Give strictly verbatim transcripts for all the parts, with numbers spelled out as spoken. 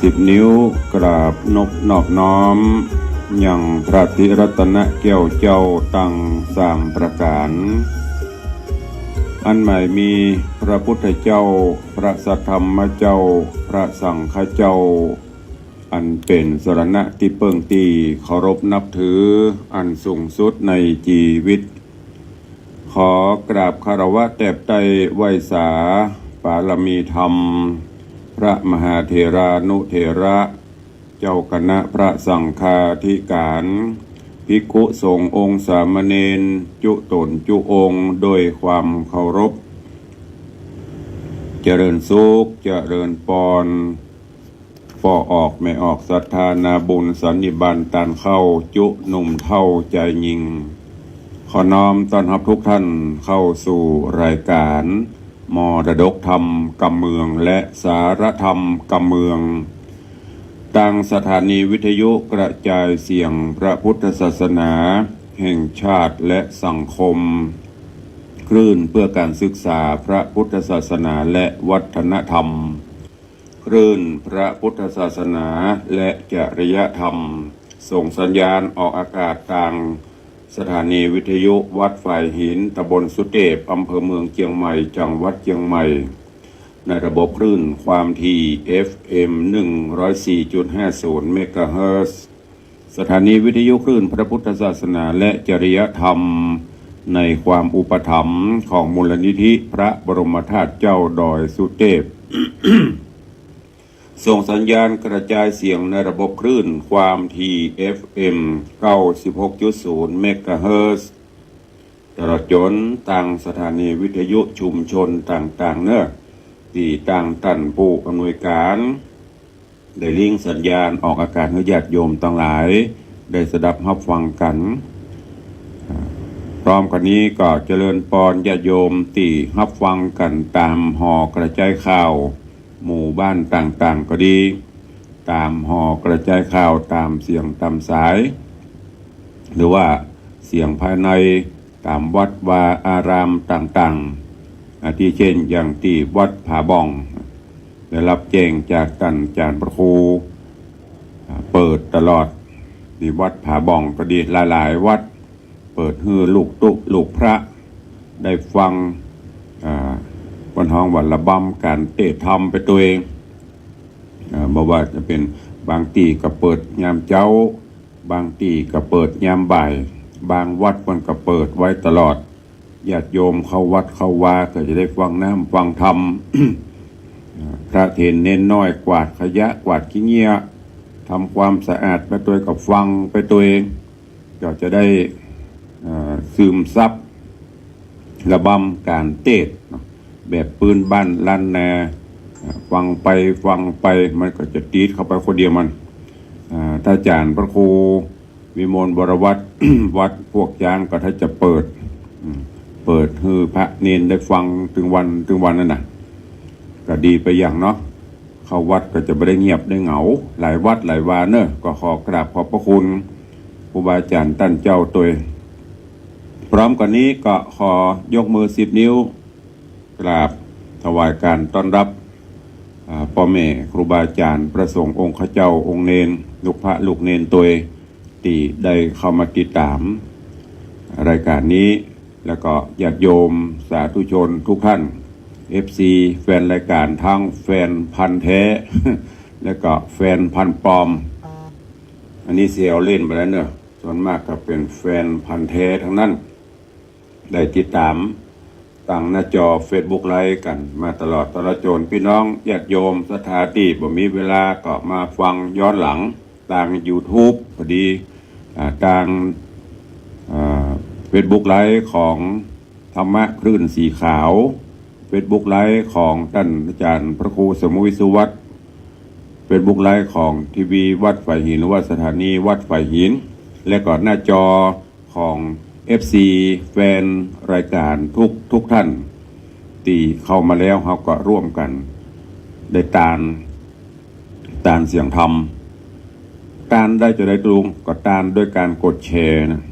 สิบนิ้วกราบนบนอบน้อม ยังพระติรัตนะแก้วเจ้าตังสามประก๋าน อันหมายมีพระพุทธเจ้า พระสัทธรรมเจ้า พระสังฆเจ้า อันเป๋นสรณะตี้เปิ้งตี้เคารพนับถืออันสูงสุดในจีวิต ขอกราบคารวะแตบไต้ไหว้สาปารมีธรรม พระมหาเถรานุเถระ เจ้าคณะพระสังฆาธิก๋าน ภิกขุสงฆ์องค์สามเณร จุ๊ต๋นจุ๊องค์โดยความเคารพ เจริญสุข เจริญปอน ป้อออกแม่ออกศรัทธานาบุญสันนิบาตต้านเข้า จุ๊หนุ่มเฒ่าจายญิง ขอน้อมต้อนฮับทุกท่านเข้าสู่รายก๋าน มรดกธรรมกำเมืองและสาระธรรมกำเมือง ตางสถานีวิทยุกระจายเสียงพระพุทธศาสนาแห่งชาติและสังคม คลื่นเพื่อการศึกษาพระพุทธศาสนาและวัฒนธรรม คลื่นพระพุทธศาสนาและจริยธรรม ส่งสัญญาณออกอากาศตางสถานีวิทยุวัดฝายหิน ตำบลสุเตพ อำเภอเมืองเจียงใหม่ จังหวัดเจียงใหม่ ในระบบคลื่นความถี่ เอฟเอ็ม หนึ่งร้อยสี่จุดห้าศูนย์ เมกะเฮิรตซ์ สถานีวิทยุคลื่นพระพุทธศาสนาและจริยธรรม ในความอุปถัมภ์ของมูลนิธิพระบรมธาตุเจ้าดอยสุเตพ ส่งสัญญาณกระจายเสียงในระบบคลื่นความถี่ เอฟเอ็ม เก้าสิบหกจุดศูนย์ เมกะเฮิรตซ์ ตลอดจ๋นตางสถานีวิทยุชุมชนต่างๆ เน่อ ตี้ตางต้านผู้อำนวยก๋าน ได้ลิงก์สัญญาณออกอากาศหื้อญาติโยมตังหลาย ได้สดับฮับฟังกั๋น อ่า พร้อมกั๋นนี้ก็เจริญปอนญาติโยมตี้ฮับฟังกั๋นต๋ามหอกระจายข่าว หมู่บ้านต่างๆ ก็ดี ต๋ามหอกระจายข่าวต๋ามเสียงต๋ามสาย หรือว่าเสียงภายในต๋ามวัดวาอารามต่างๆ อาทิเช่นอย่างตี้วัดผาบ่อง ได้ฮับแจ้งจากต้านอาจ๋ารย์พระครู อ่า เปิดตลอด ตี้วัดผาบ่องก็ดี หลายๆ วัด เปิดหื้อลูกตุ๊ลูกพระได้ฟัง อ่า เปิ้นฮ้องว่าระบำก๋านเตศน์ธรรมไปตวย อ่า บ่ว่าจะเป๋นบางตี้ก็เปิดยามเจ๊า บางตี้ก็เปิดยามบ่าย บางวัดเปิ้นก็เปิดไว้ตลอด ญาติโยมเข้าวัดเข้าวาก็จะได้ฟังน้ำฟังธรรม อ่า พระเถรเณรน้อยกวาดขยะกวาดขี้เงี้ย ทำความสะอาดไปตวยก็ฟังไปตวย ก็จะได้ เอ่อ ซึมซับระบำก๋านเตศน์เนาะ แบบปื๊นบ้านล้านนา อ่า ฟังไปฟังไปมันก็จะติดเข้าไปคนเดียวมัน อ่า ถ้าอาจ๋ารย์พระครูวิมลวรวัฒน์ วัดพวกจ๊างก็ถ้าจะเปิด อืม เปิดหื้อพระเณรได้ฟังตึงวันตึงวันนั่นน่ะ ก็ดีไปอย่างเนาะ เข้าวัดก็จะบ่ได้เงียบได้เหงา หลายวัดหลายวาเน่อ ก็ขอกราบขอบพระคุณครูบาอาจ๋ารย์ต้านเจ้าตวย พร้อมกั๋นนี้ก็ขอยกมือสิบนิ้ว กราบถวายก๋านต้อนฮับ อ่า ป้อแม่ครูบาอาจ๋ารย์ พระสงฆ์องค์ข้าเจ้าองค์เณร ลูกพระลูกเณรตวย ตี้ได้เข้ามาติดต๋ามรายก๋านนี้ แล้วก็ญาติโยมสาธุชนทุกท่าน เอฟซี แฟนรายก๋าน ทั้งแฟนพันธุ์แท้ แล้วก็แฟนพันธุ์ปลอม อันนี้เสียเอาเล่นไปแล้วเนอะ ส่วนมากก็เป๋นแฟนพันธุ์แท้ตังนั้น ได้ติดต๋ามตางหน้าจอเฟซบุ๊กไลฟ์กั๋นมาตลอด ตลอดจ๋นปี้น้องญาติโยมศรัทธาตี้บ่มีเวลาก็มาฟังย้อนหลังตางยูทูบ พอดี อ่า ตาง อ่า เฟซบุ๊กไลฟ์ของธรรมะคลื่นสีขาว เฟซบุ๊กไลฟ์ของต้านอาจ๋ารย์พระครูสมุทรวิศวัฒน์ เฟซบุ๊กไลฟ์ของทีวีวัดฝายหิน หรือว่าสถานีวัดฝายหิน และก็หน้าจอ ของ เอฟซี แฟนรายก๋านทุกทุกท่าน ตี้เข้ามาแล้วเฮาก็ร่วมกั๋นได้ตาน ตานเสียงธรรม ตานได้จาใดตุ๊ลุง ก็ตานด้วยก๋านกดแชร์นะ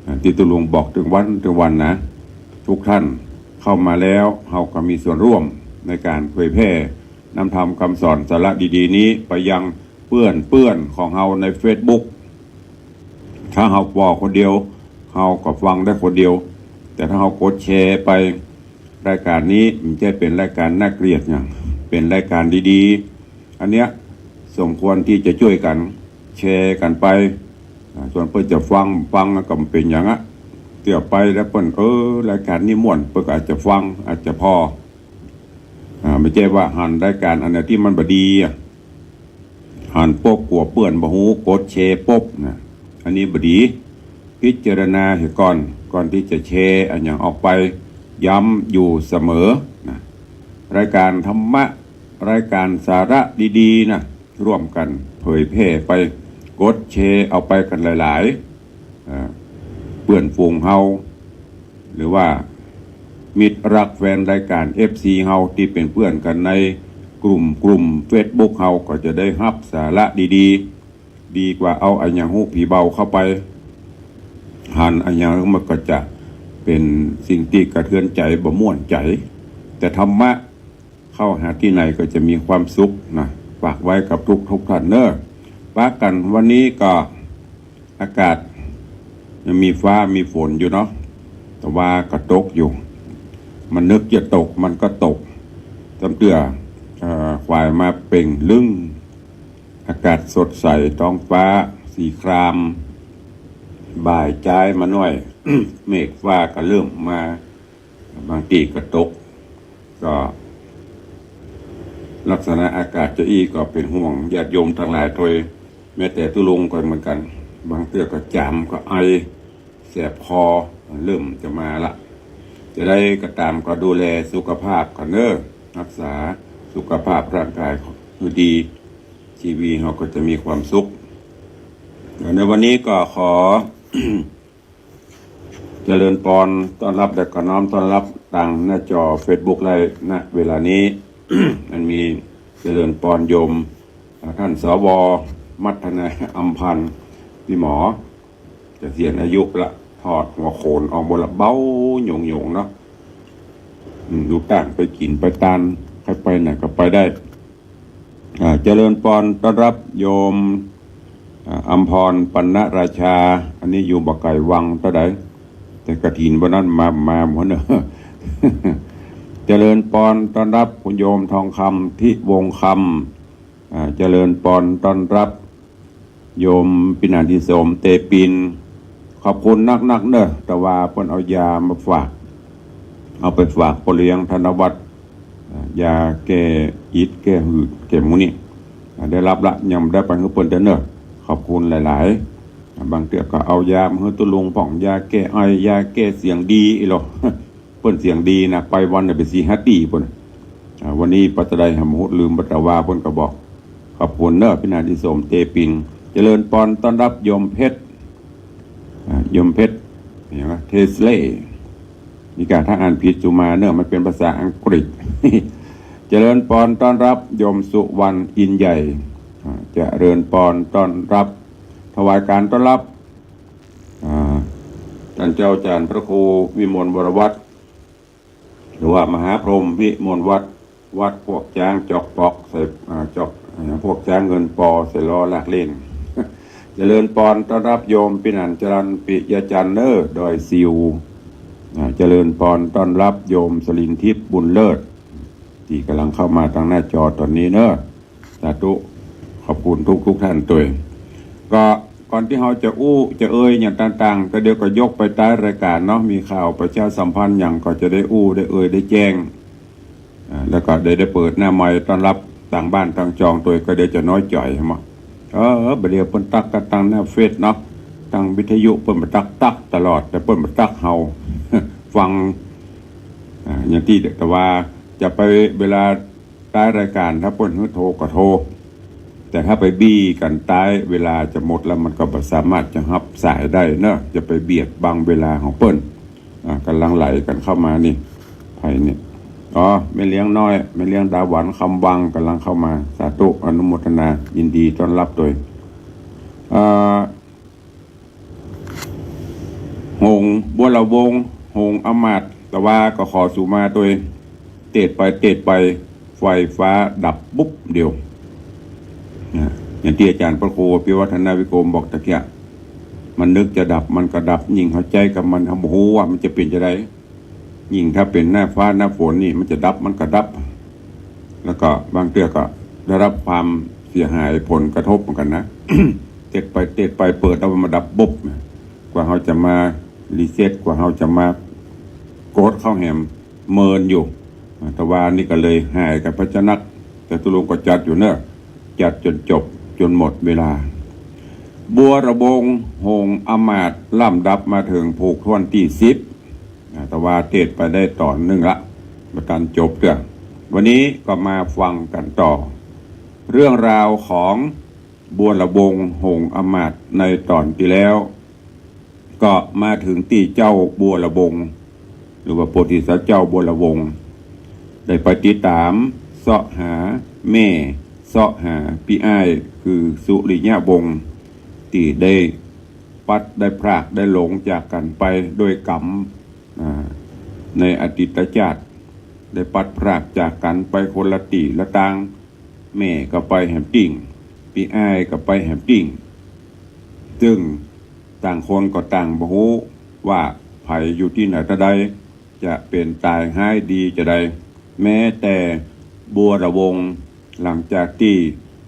อ่า ตี้ตุ๊ลุงบอกตึงวันตึงวันนะ ทุกท่านเข้ามาแล้วเฮาก็มีส่วนร่วมในก๋านเผยแพร่ นำธรรมคำสอนสาระดีๆ นี้ไปยังเปื้อนๆ ของเฮาในเฟซบุ๊ก ถ้าเฮาฟอลคนเดียว เฮาก็ฟังได้คนเดียว แต่ถ้าเฮากดแชร์ไป รายการนี้มันจะเป๋นรายการน่าเกลียดหยัง เป๋นรายการดีๆ อันเนี้ยสมควรตี้จะจ้วยกั๋นแชร์กั๋นไป อ่า ส่วนเปิ้นจะฟัง ฟังก็บ่เป๋นหยังอะ เตื้อไปแล้วเปิ้น เออ รายการนี้ม่วน เปิ้นก็อาจจะฟัง อาจจะผ่อ อ่า บ่ใจ้ว่าหันรายการอันไหนตี้มันบ่ดีอะ หันปุ๊บกั๋วเปื้อนบ่ฮู้ กดแชร์ปุ๊บนะ อันนี้บ่ดี พิจารณาเหียก่อน ก่อนตี้จะแชร์อะหยังออกไป ย้ำอยู่เสมอนะ รายการธรรมะ รายการสาระดีๆ นะ ร่วมกั๋นเผยแพร่ไป กดแชร์เอาไปกั๋นหลายๆ อ่า เปื้อนฝูงเฮา หรือว่ามิตรรักแฟนรายการ เอฟซี เฮาตี้เป๋นเปื้อนกั๋นในกลุ่ม กลุ่มเฟซบุ๊กเฮาก็จะได้ฮับสาระดีๆ ดีกว่าเอาอะหยังฮู้ผีเบาเข้าไป หันอะหยังมันก็จะเป๋นสิ่งตี้กระเทือนใจ๋ บ่ม่วนใจ๋ แต่ธรรมะ เข้าหาตี้ไหนก็จะมีความสุขนะ ฝากไว้กับทุกๆ ท่านเน่อ ปะกั๋นวันนี้ก็อากาศยังมีฟ้ามีฝนอยู่เนาะ แต่ว่าก็ตกอยู่ มันนึกจะตกมันก็ตก จำเตื้อ เอ่อ ขวายมาเป่งลึ่ง อากาศสดใส ท้องฟ้าสีคราม บ่ายจ๊ายมาหน้อย เมฆฟ้าก็เริ่มมา บางตี้ก็ตก ก็ลักษณะอากาศจะอี้ก็เป๋นห่วงญาติโยมตังหลายตวย แม้แต่ตุ๊ลุงก็เหมือนกั๋น บางเตื้อก็จ๋ามก็ไอ แสบคอ เริ่มจะมาละ จะใดก็ต๋ามก็ดูแลสุขภาพกั๋นเน่อ ฮักษาสุขภาพร่างกายหื้อดี ชีวิตเฮาก็จะมีความสุข ในวันนี้ก็ขอ เจริญปอนต้อนฮับ และก็น้อมต้อนฮับตางหน้าจอเฟซบุ๊กได้ ณ เวลานี้ อันมีเจริญปอนโยม อ่า ท่าน สว มัทนา อำพันธ์ ปี้หมอ เกษียณอายุละ ถอดหัวโขนออกหมดละ เบาโหยงๆ เนาะ อืม ดูต่างไปกิ๋นไปตาน ใผไปไหนก็ไปได้ อ่า เจริญปอนต้อนฮับโยม อ่า อำพร ปัณณราชา อันนี้อยู่บ่ไก๋วังเต้าใด แต่กฐินวันนั้นมา มาหมดเน่อ เจริญปอนต้อนฮับคุณโยมทองคำ ทิวงศ์คำ อ่า เจริญปอนต้อนฮับ โยมปี้หนานอินสม เตปิน ขอบคุณนักๆ เน่อ แต่ว่าเปิ้นเอายามาฝาก เอาไปฝากป้อเลี้ยงธนวัฒน์ อ่า ยาแก้อิด แก้หืด แก้หมู่นี้ อ่า ได้ฮับละ ยังบ่ได้ไปหื้อเปิ้นเตื้อเน่อ ขอบคุณหลายๆ อ่า บางเตื้อก็เอายามาหื้อตุ๊ลุงพ่อง ยาแก้ไอ ยาแก้เสียงดีอี้หละ เปิ้นเสียงดีนะ ไปวันเน่อเป๋นสี่ห้าตี้เปิ้น อ่า วันนี้ปะตะไดหำหุดลืมปะตะวา เปิ้นก็บอก ขอบคุณเน่อ ปี้หนานอินสม เตปิน เจริญปอนต้อนฮับโยมเพชร อ่า โยมเพชร เห็นไหม เทสเล มีการถ้าอ่านผิดสุมาเน่อ มันเป๋นภาษาอังกฤษ เจริญปอนต้อนฮับโยมสุวรรณ อินใหญ่ อ่า เจริญปอนต้อนฮับ ถวายการต้อนฮับ อ่า ต้านเจ้าอาจ๋ารย์พระครูวิมลวรวัฒน์ หรือว่ามหาพรหมวิมลวัฒน์ วัดพวกจ๊างจอกปอกใส่ อ่า จอก อ่า พวกจ๊างเงินปอใส่ล้อลากเล่น เจริญปอนต้อนฮับโยมปี้หนานจรัญ ปิยะจันทร์เน่อ ดอยซิว อ่า เจริญปอนต้อนฮับโยมสลินทิพย์ บุญเลิศ ตี้ก่ำลังเข้ามาตางหน้าจอต๋อนนี้เน่อ สาธุ ขอบคุณทุกๆ ท่านตวย ก็ก่อนตี้เฮาจะอู้จะเอ่ยอย่างต่างๆ ก็เดี๋ยวก็ยกไปใต้รายการเนาะ มีข่าวประชาสัมพันธ์หยังก็จะได้อู้ได้เอ่ยได้แจ้ง อ่า แล้วก็ได้ ได้เปิดหน้าไมค์ต้อนฮับตางบ้านตางจองตวย ก็เดี๋ยวจะน้อยจ๋อยหั้นเนาะ เออ บ่าเดี่ยวเปิ้นตักกั๋นตางหน้าเฟซเนาะ ตางวิทยุเปิ้นบ่าตัก ตักตลอด แต่เปิ้นบ่าตักเฮา ฟัง อ่า อย่างตี้ แต่ว่าจะไปเวลา ใต้รายการ ถ้าเปิ้นหื้อโทรก็โทร แต่ถ้าไปบี้กั๋นใต้เวลาจะหมดแล้ว มันก็บ่สามารถจะฮับสายได้เนาะ จะไปเบียดบังเวลาของเปิ้น อ่า ก่ำลังไหลกั๋นเข้ามานี่ ใผนี่ อ๋อ แม่เลี้ยงน้อย แม่เลี้ยงดาหวัน คำวัง ก่ำลังเข้ามา สาธุ อนุโมทนา ยินดีต้อนฮับตวย อ่า หงส์บัวละวงศ์ หงส์อำมาตย์ แต่ว่าก็ขอสุมาตวย เตศไป เตศไป ไฟฟ้าดับปุ๊บเดียว นะ อย่างตี้อาจ๋ารย์พระครูอภิวัฒนวิกรมบอกตะเกียะ มันนึกจะดับมันก็ดับ ยิ่งเฮาใจ๊กับมัน เฮาบ่ฮู้ว่ามันจะเป๋นจะใด ยิ่งถ้าเป๋นหน้าฟ้าหน้าฝนนี่ มันจะดับมันก็ดับ แล้วก็บางเตื้อก็ได้รับความเสียหายผลกระทบเหมือนกั๋นนะ เต็ดไปเต็ดไป เปิดแล้วมันดับปุ๊บ กว่าเฮาจะมารีเซ็ต กว่าเฮาจะมาโกรธเข้าแหม เมินอยู่ อ่า แต่ว่านี่ก็เลยหายกั๋นไปจะนัก จตุรงค์ก็จัดอยู่เน่อ จัดจ๋นจบจ๋นหมดเวลา บัวระวงศ์หงส์อำมาตย์ ลำดับมาเถิงผูกถ้วนตี้สิบ อ่า แต่ว่าเตสน์ไปได้ต๋อนนึ่งละ บ่ตันจบเตื้อ วันนี้ก็มาฟังกั๋นต่อ เรื่องราวของบัวระวงศ์หงส์อำมาตย์ในต๋อนตี้แล้ว ก็มาเถิงตี้เจ้าบัวระวงศ์ หรือว่าโพธิสัตว์เจ้าบัวระวงศ์ ได้ไปติดต๋าม เซาะหาแม่ เซาะหาปี้อ้าย คือสุริยวงศ์ ตี้ได้ปลัดได้พรากได้หลงจากกั๋นไปโดยก๋รรม อ่า ในอดีตจาติ ได้ปลัดพรากจากกั๋นไปคนละตี้ละตาง แม่ก็ไปแหมตี้ ปี้อ้ายก็ไปแหมตี้ ซึ่งต่างคนก็ต่างบ่ฮู้ว่าใผอยู่ตี้ไหนตะใด จะเป๋นต๋ายฮ้ายดีจะใด แม้แต่บัวระวงศ์ หลังจากตี้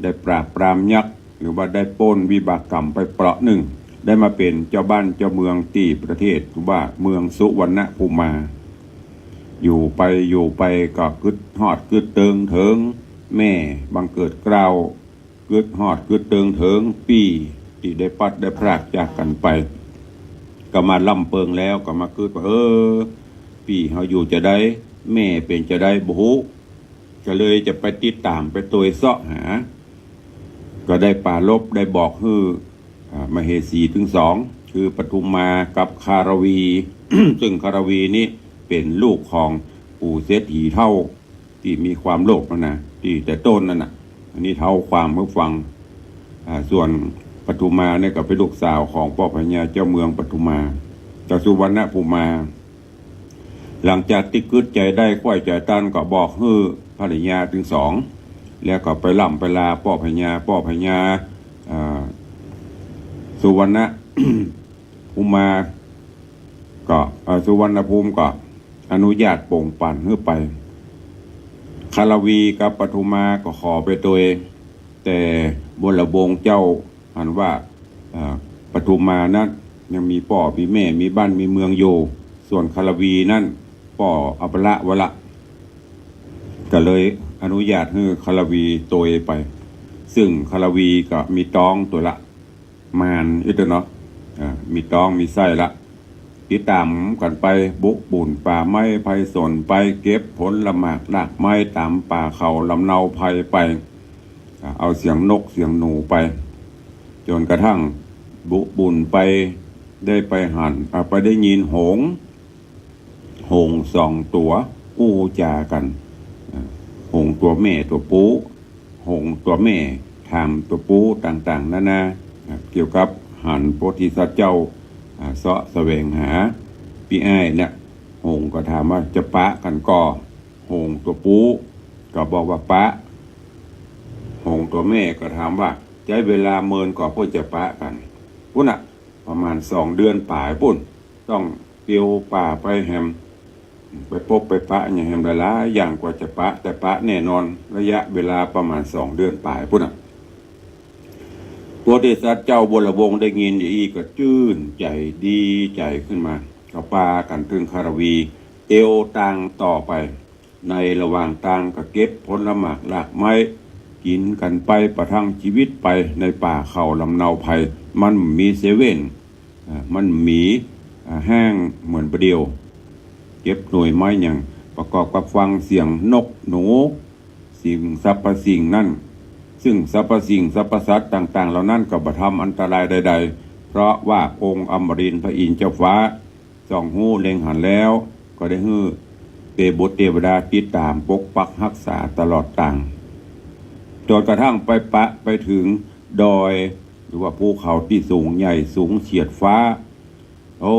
ได้ปราบปรามยักษ์ หรือว่าได้ป๊นวิบากกรรมไปเปราะนึ่ง ได้มาเป๋นเจ้าบ้านเจ้าเมืองตี้ประเทศว่าเมืองสุวรรณภูมา อยู่ไปอยู่ไปก็กึ๊ดฮอดกึ๊ดเติงเถิงแม่บังเกิดเกล้า กึ๊ดฮอดกึ๊ดเติงเถิงปี้ตี้ได้ปลัดได้พรากจากกั๋นไป ก็มาล่ำเปิงแล้วก็มากึ๊ดว่า เออ ปี้เฮาอยู่จะใด แม่เป๋นจะใดบ่ฮู้ ก็เลยจะไปติดต๋ามไปตวยเซาะหา ก็ได้ปรารภได้บอกหื้อ อ่า มเหสีตึงสอง คือปทุมมากับคารวี ซึ่งคารวีนี้เป๋นลูกของปู่เศรษฐีเฒ่า ตี้มีความโลภนั่นนะ ตี้แต่ต้นนั่นน่ะ อันนี้เท้าความหื้อฟัง อ่า ส่วนปทุมมาเนี่ยก็เป๋นลูกสาวของป้อพญาเจ้าเมืองปทุมา กับสุวรรณภูมา หลังจากตี้กึ๊ดใจ๋ได้ไขว้ใจ๋ตันก็บอกหื้อภรรยาตึงสอง แล้วก็ไปล่ำไปลาป้อพญา ป้อพญา อ่า สุวรรณภูมา ก็ เอ่อ สุวรรณภูมิก็อนุญาตป่งปั๋นหื้อไป คารวีกับปทุมาก็ขอไปตวย แต่บัวระวงศ์เจ้าหันว่า เอ่อ ปทุมานั้นยังมีป้อมีแม่มีบ้านมีเมืองอยู่ ส่วนคารวีนั้นป้อเอาไปละไว้ละ ก็เลยอนุญาตหื้อคารวีตวยไป ซึ่งคารวีก็มีต๊องตวยละ ม่านอี้เต๊อะเนาะ อ่า มีต๊องมีไส้ละ ติดต๋ามกั๋นไป บุกบุ่นป่าไม้ไพศาลไป เก็บผลหมากรากไม้ต๋ามป่าเขาลำเนาไพรไป อ่า เอาเสียงนกเสียงหนูไป จ๋นกระทั่งบุกบุ่นไป ได้ไปหัน อ่า ไปได้ยินหงส์ หงส์สองตั๋วอู้จ๋ากั๋น อ่า หงส์ตั๋วแม่ตั๋วปู๋ หงส์ตั๋วแม่ถามตั๋วปู๋ต่างๆ นานา อ่า เกี่ยวกับหันโพธิสัตว์เจ้า อ่า เซาะแสวงหาปี้อ้ายเนี่ย หงส์ก็ถามว่าจะปะกั๋นก่อ หงส์ตั๋วปู๋ก็บอกว่าปะ หงส์ตั๋วแม่ก็ถามว่าใจ๊เวลาเมินก่อเปื้อจะปะกั๋น ปุ้นน่ะ ประมาณสองเดือนป๋ายปุ้น ต้องเตียวป่าไปแหม ไปปบไปปะอย่างแหมหลายๆ อย่างกว่าจะปะ แต่ปะแน่นอน ระยะเวลาประมาณสองเดือนป๋ายปุ้นน่ะ โพธิสัตว์เจ้าบัวระวงศ์ได้ยินอย่างอี้ก็จื้นใจ๋ดีใจ๋ขึ้นมา ก็ปากั๋นเถิงคารวี เตียวตางต่อไป ในระหว่างตางก็เก็บผลหมากรากไม้กิ๋นกั๋นไปประทังจีวิตไปในป่าเขาลำเนาไพร มันมีเซเว่น อ่า มันมี อ่า ห้างเหมือนบ่าเดี่ยว เก็บหน่วยไม้อย่างประกอบกับฟังเสียงนกหนู สิ่งสรรพสิ่งนั้น ซึ่งสรรพสิ่งสรรพสัตว์ต่างๆ เหล่านั้นก็บ่ทำอันตรายใดๆ เพราะว่าองค์อมรินทร์พระอินทร์เจ้าฟ้า ส่องฮู้เล็งหันแล้ว ก็ได้หื้อเตบุตรเตวดาติดต๋ามปกปักฮักษาตลอดตาง จ๋นกระทั่งไปปะไปเถิงดอย หรือว่าภูเขาตี้สูงใหญ่สูงเฉียดฟ้า โอ้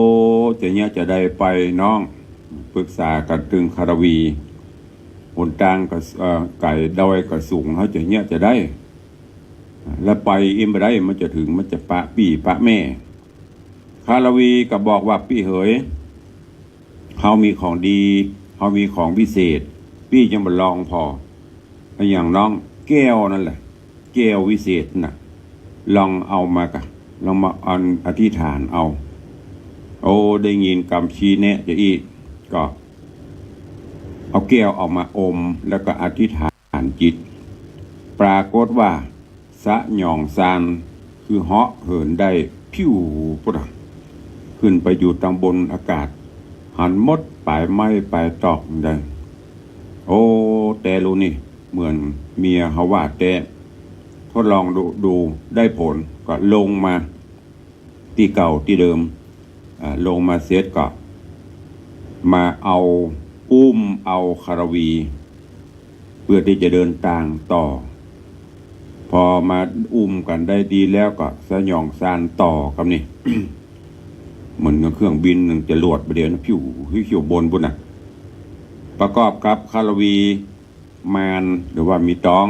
จะเยียะจะใดไปน้อง ปรึกษากั๋นเถิงคารวี หนตางก็ เอ่อ ไก๋ดอยก็สูง เฮาจะเยียะจะใด แล้วไปอิ้มบ่ได้ มันจะเถิง มันจะปะปี้ปะแม่ คารวีก็บอกว่า ปี้เหย เฮามีของดี เฮามีของวิเศษ ปี้ยังบ่ลองผ่อ อะหยังน้อง แก้วนั่นแหละ แก้ววิเศษน่ะ ลองเอามากะ ลองมาอันอธิษฐานเอา โอ้ ได้ยินกำชี้แนะจาอี้ ก็เอาแก้วเอามาอม แล้วก็อธิษฐานจิต ปรากฏว่า สยองซานคือเหาะเหินได้พิ้วปุ๊ดอะ ขึ้นไปอยู่ตังบนอากาศ หันหมดป๋ายไม้ป๋ายตอกได้ โอ้ แต๊ลูนี่ เหมือนเมียเฮาว่าแต๊ ทดลองดู ดู ได้ผล ก็ลงมาตี้เก่าตี้เดิม อ่า ลงมาเสร็จก็มาเอา อุ้มเอาคารวี เพื่อตี้จะเดินตางต่อ พอมาอุ้มกั๋นได้ดีแล้วก็สยองซานต่อกำนี้ เหมือนกับเครื่องบินหนึ่งจรวดบ่าเดี่ยวนะ พิ้ว พิ้วบนปุ๊ดน่ะ ประกอบกับคารวีมาน หรือว่ามีต๊อง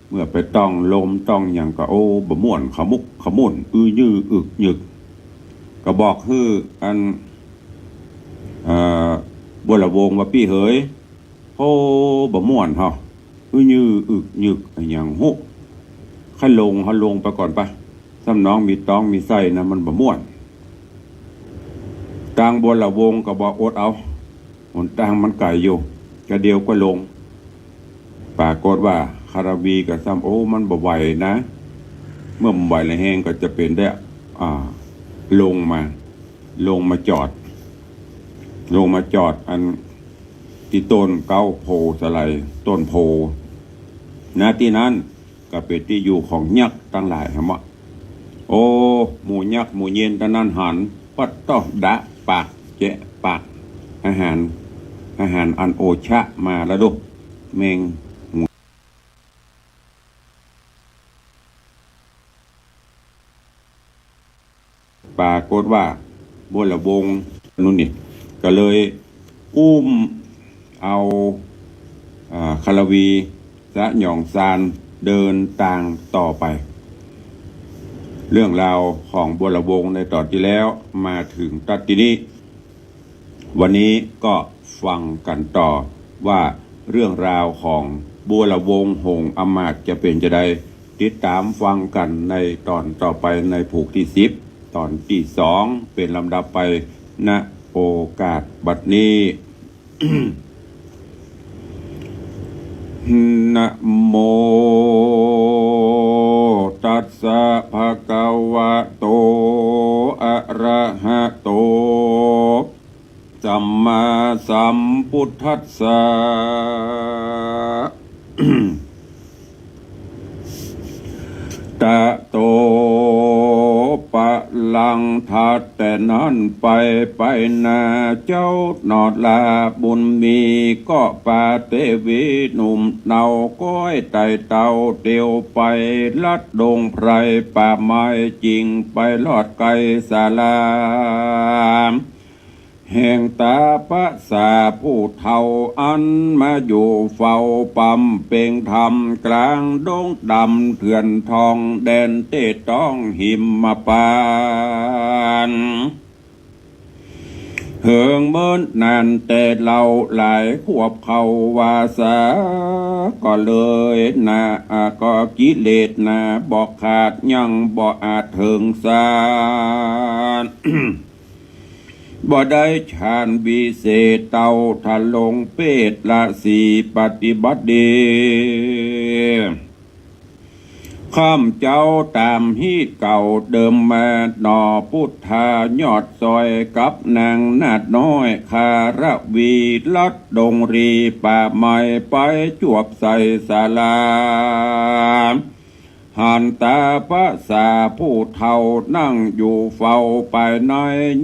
เมื่อไปต้องลมต้องหยังก็ โอ้ บ่ม่วน ขมุกขมุ่น อื้อยื้ออึกยึก ก็บอกหื้ออัน เอ่อ บัวละวงศ์ว่า ปี้เหย โอ้ บ่ม่วนเฮา อื้อยื้ออึกยึกอะหยังฮู้ ใค่ลง เฮาลงไปก่อนปะ ซ้ำน้องมีต๊องมีไส้นะ มันบ่ม่วน ตางบัวละวงศ์ก็บอก อดเอา หนตางมันไก๋อยู่ กะเดี่ยวก็ลง ปรากฏว่าคารวีก็ซ้ำ โอ้ มันบ่ไหวนะ เมื่อบ่ไหวแล้วแฮงก็จะเป๋นได้ อ่า ลงมา ลงมาจอด ลงมาจอดอันตี้ต้นเก๊าโพธิ์สะไล ต้นโพธิ์ ณ ตี้นั้นก็เป๋นตี้อยู่ของยักษ์ตังหลายหะเมาะ โอ้ หมู่ยักษ์หมู่เย็นตังนั้นหัน ปัดต๊อ ดะปาก แจะปาก อาหาร อาหารอันโอชะมาแล้วดู แมง ปรากฏว่าบัวละวงศ์นู่นนี่ ก็เลยอุ้มเอา อ่า คารวี สยองซานเดินตางต่อไป เรื่องราวของบัวละวงศ์ในต๋อนตี้แล้วมาเถิงตั๊ดตี้นี้ วันนี้ก็ฟังกั๋นต่อว่าเรื่องราวของบัวละวงศ์หงส์อำมาตย์จะเป๋นจาใด ติดต๋ามฟังกั๋นในต๋อนต่อไปในผูกตี้สิบ ต๋อนตี้สอง เป๋นลำดับไป ณ โอกาสบัดนี้ นะโมตัสสะ ภะคะวะโต อะระหะโต สัมมาสัมพุทธัสสะ ตะโต ปะลัง ถัดแต่นั้นไป ไปนาเจ้าหนอดลาบุญมี ก็ปาเตวีหนุ่มเนาก้อยไต่เต้าเตียวไป ลัดดงไพรป่าไม้จิ่งไปลอดไกลสาลา แห่งตาปะสาผู้เฒ่าอันมาอยู่เฝ้าบำเพ็งธรรมกลางดงดำเถื่อนทองแดนเตต้องหิมพานต์ เหิงเมินนานแต่เล่าหลายขวบเขาวาสา ก็เลยนะ อ่า ก็กิเลสนะบ่ขาดยังบ่อาจเถิงสาร บ่ได้ฌานวิเศษเต้าทะลงเปตละสีปฏิบัติดี ข้ามเจ้าต๋ามฮีตเก่าเดิมมาหนอ พุทธายอดซอยกับนางนาฏน้อยคารวี ลัดดงรีป่าไม้ไปจวบใส่ศาลา หันตาปะสาผู้เฒ่านั่งอยู่เฝ้าภายใน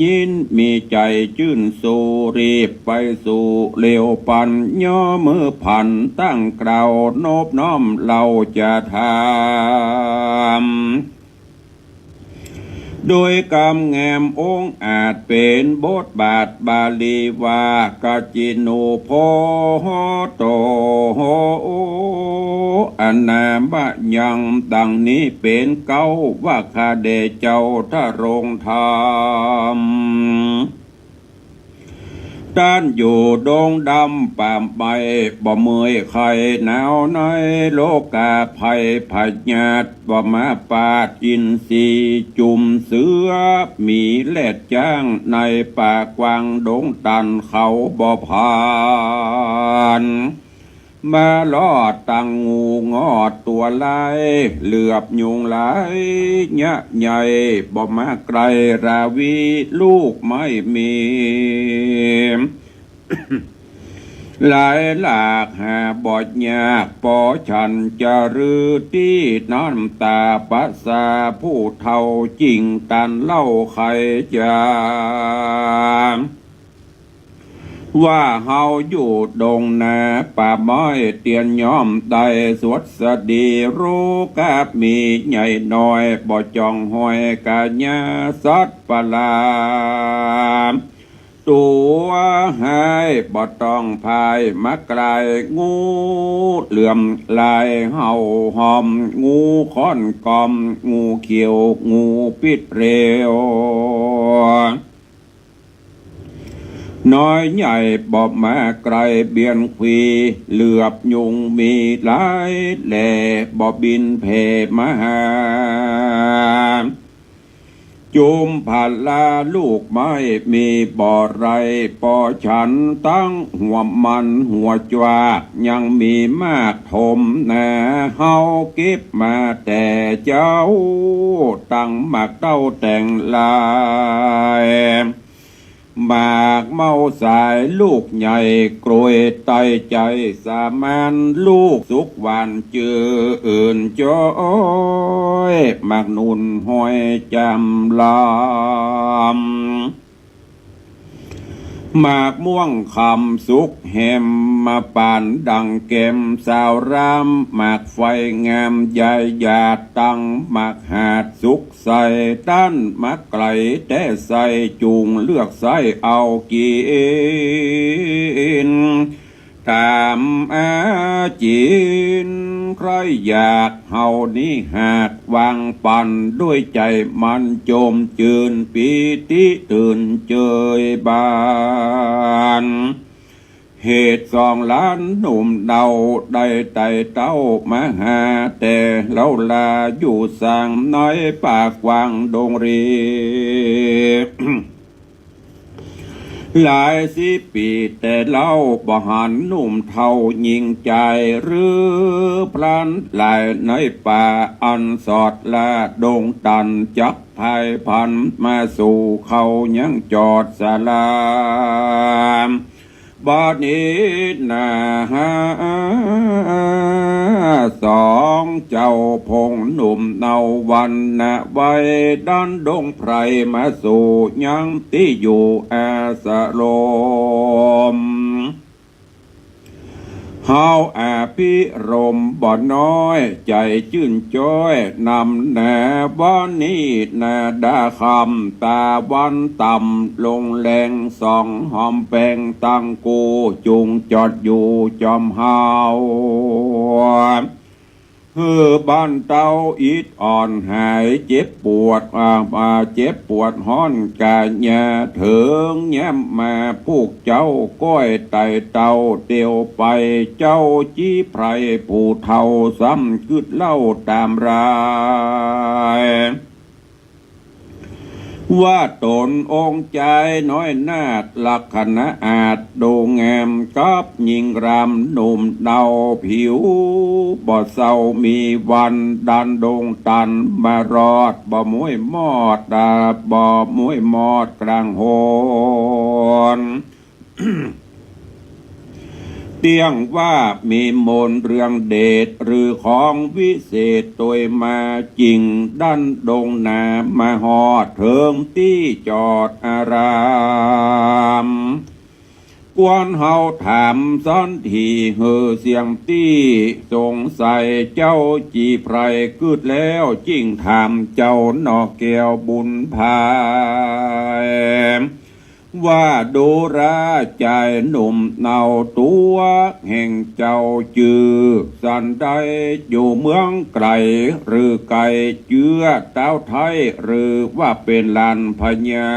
ยินมีใจ๋จื้นสูรีบไปสู่เลียวปัน ย่อมือผันตั้งกล่าวนบน้อมเล่าจะถาม โดยกำแหงมองอาจเป๋นบทบาทบาลีว่า กัจจิโน โพโหโต อนามะยัง ดังนี้เป๋นเก๊าว่า ข้าแด่เจ้าทรงธรรม ต้านอยู่ดงดำป่าไม้ บ่เมื่อยไข้หนาวใน โรคาภัยพยาธิบ่มาปาด อินทรีย์จุมเสือ หมีแลดจ๊าง ในป่ากว้างดงตันเขาบ่ผ่าน มารอดตังงูงอดตั๋วลาย เหลือบยุงลายยะใหญ่ บ่มาใก้ราวี ลูกไม้มี หลายหลากหาบ่ยาก ปอฉันจะรื้อตี้น้ำตา ประสาผู้เฒ่ายิ่งตันเล่าใค่จะ ว่าเฮาอยู่ดงนาป่าไม้ เตียนย่อมได้สวัสดี โรคามีใหญ่น้อย บ่จ้องห้อยกายาสัตว์ประหลาด ตั๋วฮ้ายบ่ต้องพ่ายมาใก้ งูเหลือมลายเห่าหอม งูค้อนกอม งูเขียว งูพิษเร็ว น้อยใหญ่บ่มาใก้ เบียนขวี เหลือบยุงมีหลายแหล่ บ่บินแผ่มาหา จุมพลาลูกไม้มีบ่ไร ปอฉันตังหัวมันหัวจวาก ยังมีมากถมนา เฮาเก็บมาแต่เจ๊า ตังหมากเต้าแตงลาย หมากเม้าสายลูกใหญ่ กรวยไต้ใจ๋สามัญ ลูกสุกหวานจื้นจ้อย หมากหนุนห้อยจำลำ หมากม่วงคำสุกแหมมาปานดังแก้มสาวรำ หมากไฟงามใหญ่หยาดตัง หมากหาดสุกใส ต้านมาใก้แต๊ใส่ จุ่งเลือกใส้เอากิ๋น ต๋ามอาจิ๋น ใครอยากเฮานี้หากวางปัน ด้วยใจ๋มันจมจื้น ปีติตื่นเจิยบาน เหตุสองล้านหนุ่มเนา ได้ไต่เต้ามาหา แต่เล้าลาอยู่สาง ในป่ากว้างดงรี หลายสิบปี๋แต่เล้า บ่หันหนุ่มเฒ่าญิงจาย หรือพลันหลายในป่าอันสอดลาดงตัน จักพายพันมาสู่เขายังจอดสลา บัดนี้นา สองเจ้าพงหนุ่มเนาวันนะไว้ ด้านดงไพรมาสู่ยังตี้อยู่อาสรม เฮาอภิรมย์บ่น้อย ใจ๋จื้นจ้อยนำหนา วันนี้นาดาค่ำตะวันต่ำ ลงแลงส่องหอมแปงตังกู้ จุ่งจอดอยู่จอมเฮา หื้อบ้านเต้าอิดอ่อนหายเจ็บปวด อ่า อ่า เจ็บปวดฮ้อนก๋ายา เถิงแย้มมา พวกเจ้าก้อยไต่เต้าเตียวไป เจ้าจี้ไพรผู้เฒ่าซ้ำกึ๊ดเล่าต๋ามราย ว่าต๋นองค์จายน้อยนาฏ ลักษณะอาจดูงาม กับญิงรำหนุ่มเนา ผิวบ่เศร้ามีวัน ด้านดงตันมารอด บ่ม้วยมอด อ่า บ่ม้วยมอดกลางหน เตี้ยงว่ามีมนต์เรื่องเดช หรือของวิเศษตวยมาจริง ด้านดงนามาฮอดเถิงตี้จอดอาราม ควรเฮาถามสันทีหื้อเสี้ยงตี้สงสัย เจ้าจีไพรกึ๊ดแล้ว จึงถามเจ้าหน่อแก้วบุญภาย ว่าดูราชายหนุ่มเนาตั๋วแห่งเจ้าจื้อสันใด อยู่เมืองไก๋หรือไก๋ เจื้อต๊าวไทยหรือว่าเป๋นหลานพญา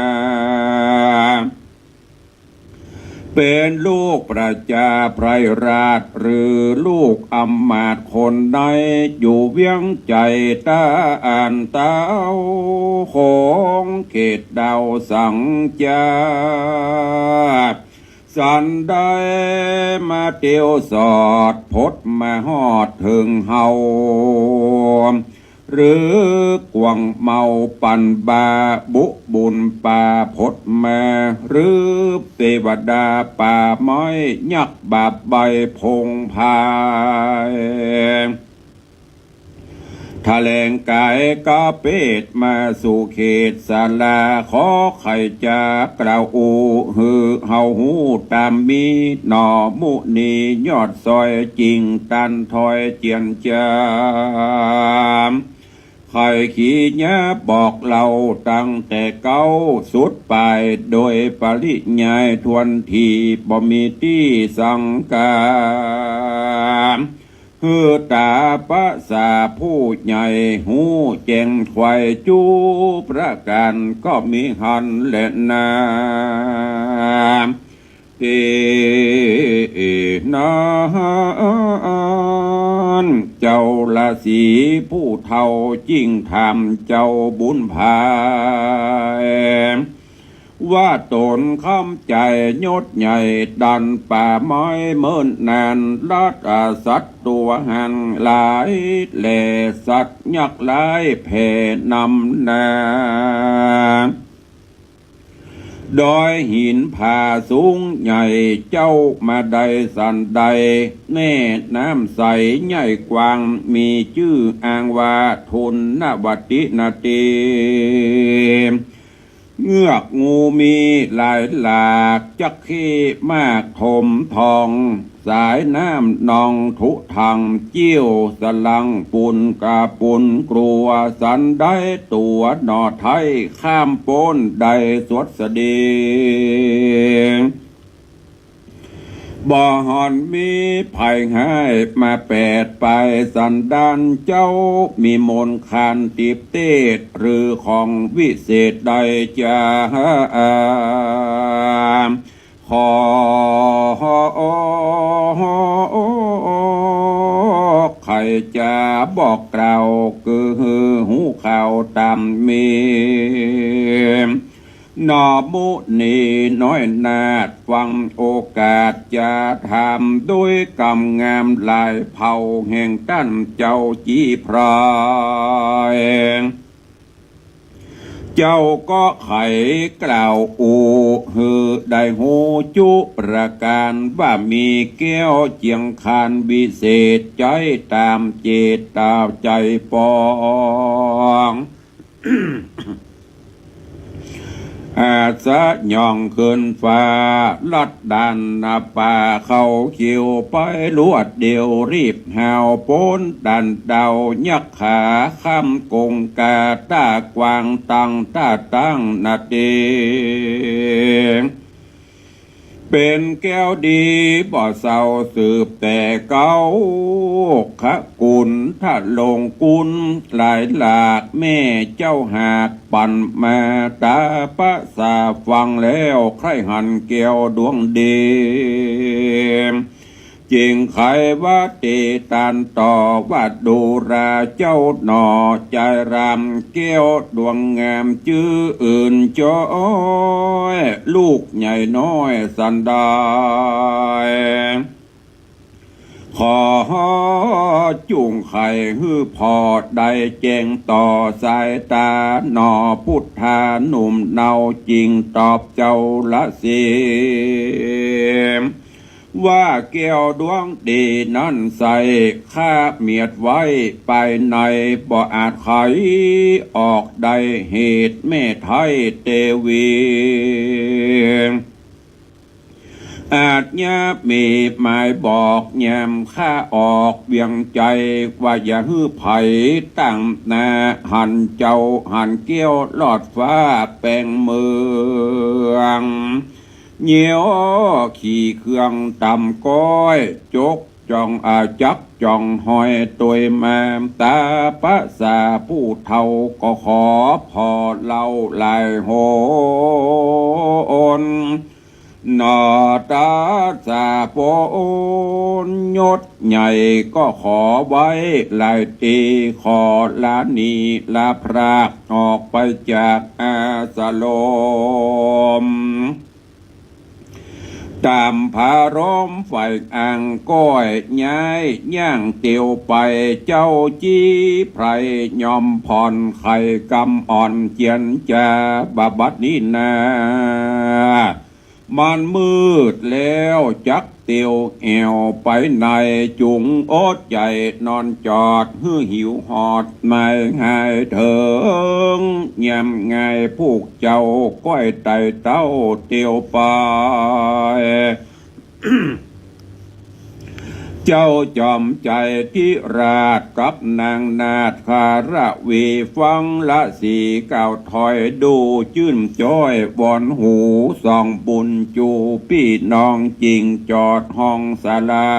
เป๋นลูกประจาไพรราชหรือลูกอำมาตย์คนใด อยู่เวียงใจ๋ ต้านตาวโขงเขตดาวสังจา สันใดมาเตียวสอดพดมาฮอดเถิงเฮา หรือกวางเมาปันบาบุบุญปาพดมา หรือเตวดาป่าไม้ยักษ์บาบใบพงไพร ถะแหลงก๋ายกะเปตมาสู่เขตศาลา ขอใค่จะกล่าวอู้หื้อเฮาฮู้ต๋ามมี หน่อมุนียอดซอย จึงตันถอยเจียนจาม ใค่ขีญาบอกเล่าตั้งแต่เก๊าสุดป๋าย โดยปริยายถ้วนทีบ่มีตี้สังกา หื้อต๋าประสาผู้ใหญ่ฮู้แจ้งไขว่จุประก๋าน ก็มีหั้นแหละนา ตี้นั้นเจ้าราศีผู้เฒ่าจึงถามเจ้าบุญภาย ว่าต๋นคำใจ๋ยศใหญ่ดันป่าไม้เมินนาน ราชสัตว์ตั๋วหั้นหลายแล สัตว์ยักษ์ร้ายแผ่นำหน้า ดอยหินผาสูงใหญ่ เจ้ามาได้สันใด แม่น้ำใสใหญ่กว้าง มีจื้ออ้างว่าทุนนวตินาเต เงือกงูมีหลายหลาก จักเข้มากถมทอง สายน้ำนองทุทัง เจี้ยวสลังปูนกะปูนกลัว สันใดตั๋วหน่อไทย ข้ามป๊นได้สวดเสด็ง บ่หันมีภัยฮ้ายมาแปดไป สันดานเจ้ามีมนต์คานติดเตศ หรือของวิเศษใดจะ ขอ ใค่จะบอกกล่าว คือหื้อฮู้ข่าวต๋ามมี หน่อมุนีน้อยนาฏ ฟังโอกาสจะถาม ด้วยกำงามหลายเผ่า แห่งต้านเจ้าจีไพร เจ้าก็ใค่กล่าวอู้ หื้อได้ฮู้จุประก๋าน ว่ามีแก้วเจียงคานวิเศษ ใจ๊ต๋ามเจตนาใจ๋ปอง อาจจะย่องขึ้นฟ้า ลัดด่านนาป่าเขาเขียวไป รวดเดียวรีบหาวป๊นด่านดาวยักษ์ขา ข้ามกงกาต้ากวาง ตังต้าตั้งนาเต เป๋นแก้วดีบ่เศร้าสืบแต่เก๊า ขกุนทะลงกุนหลายหลาก แม่เจ้าหากปั๋นมา ต๋าประสาฟังแล้ว ใคร่หันแก้วดวงดี จึงไขว่าเตตานต่อ ว่าดูราเจ้าหน่อ จายรามแก้วดวงงาม จื้ออื่นจ้อย ลูกใหญ่น้อยสันดาย ขอจุ่งไขหื้อผ่อได้แจ้งต่อสายต๋าหน่อ ปุทธาหนุ่มเนาจึงตอบเจ้าราศี ว่าแก้วดวงดีนั้นใส ข้าเมียดไว้ภายใน บ่อาจไขออกได้ เหตุแม่ไท้เตวี อาจยะมีหมายบอกยามข้าออกเวียงไจ ว่าอย่าหื้อใผตั้งหน้า หันเจ้าหันแก้วลอดฟ้าแป๋งเมือง เยียวขี่เครื่องต๋ามก้อย จกจ่องอาจักรจ่องหอยตวยมา ต๋ามประสาผู้เฒ่าก็ขอผ่อเล่าหลายหน หนอต๋ามประสาปนยศใหญ่ก็ขอไว้หลายตี้ ขอลาหนีลาพรากออกไปจากอาสรม ต๋ามผาลมฝ่ายอังก้อย ย้ายย่างเตียวไป เจ้าจี้ไพรยอมผ่อน ไขกำอ่อนเจียนจา บ่าบัดนี้นา มันมืดแล้วจักเตียวแอ่วไปไหน จุงอดใจ๋นอนจอด หื้อหิวหอดหมายหายเถิง ยามง่ายผู้เจ้าก้อยไต่เต้าเตียวไป เจ้าจอมไจทิราชกับนางนาฏคาระวี ฟังละสีกล่าวถอย ดูจื้นจ้อยวอนหู ส่องบุญจู๋ปี้น้อง จิ่งจอดห้องสาลา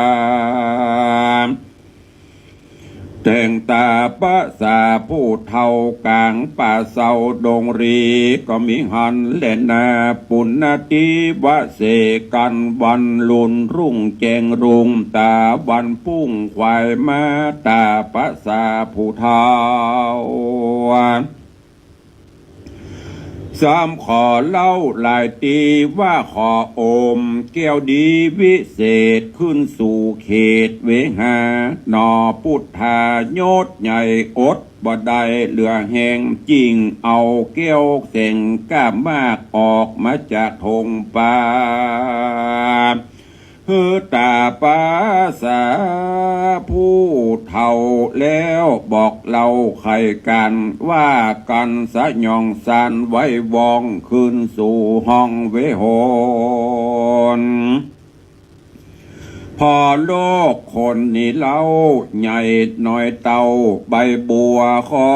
แต่งต๋ามประสาผู้เฒ่ากลางป่าเซาดงรี ก็มีหันแลนา ปุณณติวเสกัน วันลุนรุ่งแจ้งรุ่ง ต๋าวันปุ้งขวายมา ต๋ามประสาผู้เฒ่า ซ้ำขอเล่าหลายตี้ ว่าขออมแก้วดีวิเศษ ขึ้นสู่เขตเวหา หนอปุทธายศใหญ่ อดบ่ได้เหลือแฮง จิ่งเอาแก้วแสงกล้ามาก ออกมาจากถงป่า หื้อต๋ามประสาผู้เฒ่าแล้ว บอกเล่าไขกั๋น ว่ากั๋นสยองสันไหววอง ขึ้นสู่ห้องเวหน ผ่อโลกคนนี้เล่า ใหญ่น้อยเต้าใบบัว ขอ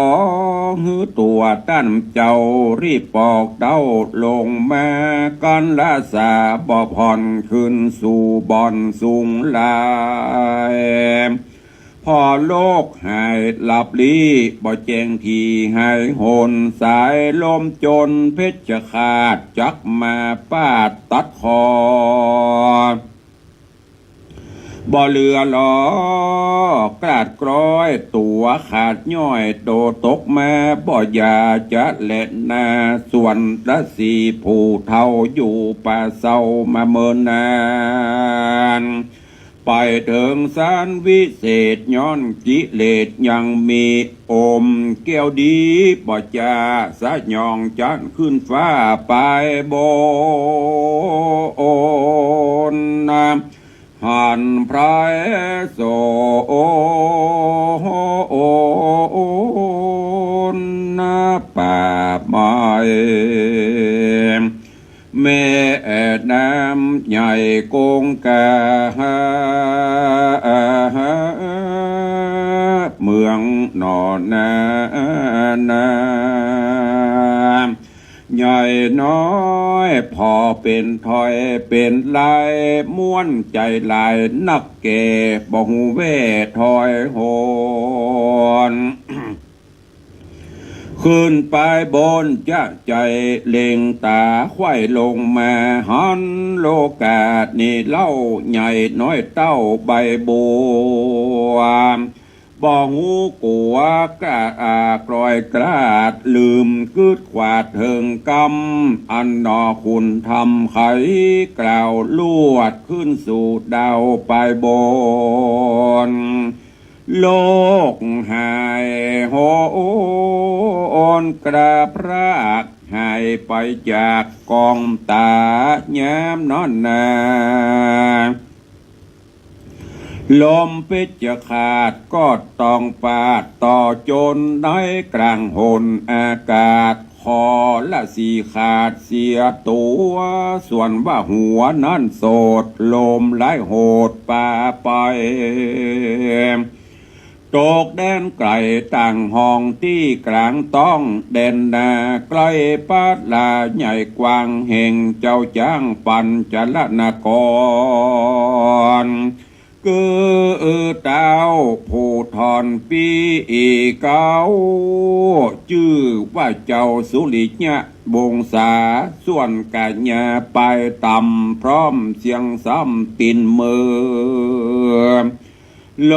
หื้อตั๋วต้านเจ้า รีบปอกเต้าลงมา กั๋นละสาบ่ผ่อน ขึ้นสู่บ่อนสูงหลาย ผ่อโลกหายหลับลี้ บ่แจ้งตี้หายหน สายลมจนเพชฌฆาต จักมาปาดตัดคอ บ่เหลือหลอกราดกร้อย ตั๋วขาดย้อยโตตกมา บ่อยากจะแลนา ส่วนราศีผู้เฒ่าอยู่ป่าเซามาเมินนาน ไปเถิงสันวิเศษ ย้อนกิเลสยังมี อมแก้วดีบ่จา สยองจันขึ้นฟ้าไปบน หันไพรสนป่าไม้ แม่น้ำใหญ่คงคา เมืองหนอนานา ใหญ่น้อยผ่อเป๋นถ้อยเป๋นลาย ม้วนใจ๋หลายนักแก่ บ่ฮู้แว่ถ้อยหน ขึ้นไปบนจะใจ๋เล็งต๋าไขว่ลงมา หันโลกานี้เล่า ใหญ่น้อยเต้าใบบัว บ่ฮู้กั๋วกล้ากลอยกลาด ลืมกึ๊ดขวาดเถิงกำ อันหนอคุณธรรมไขกล่าวลวด ขึ้นสู่ดาวไปบน โลกหายหนกราบพราก หายไปจากกองต๋ายามนั้นนา ลมเพชฌฆาตก็ต้องปาดต่อจนในกลางหนอากาศ ข ครสีขาดเสียตั๋ว ส่วนว่าหัวนั้นโสด ลมร้ายโหดปาไป ตกแดนไก๋ต่างห้องตี้ก๋างต้อง แดนนาไก๋ปาดลาใหญ่กว้าง แห่งเจ้าจ๊างปัญจรนคร คือต้าวผู้ถอนปี้เก๊า จื้อว่าเจ้าสุริยะวงศา ส่วนกัญญาไปต่ำ พร้อมเสียงซ้ำตินเมือ ล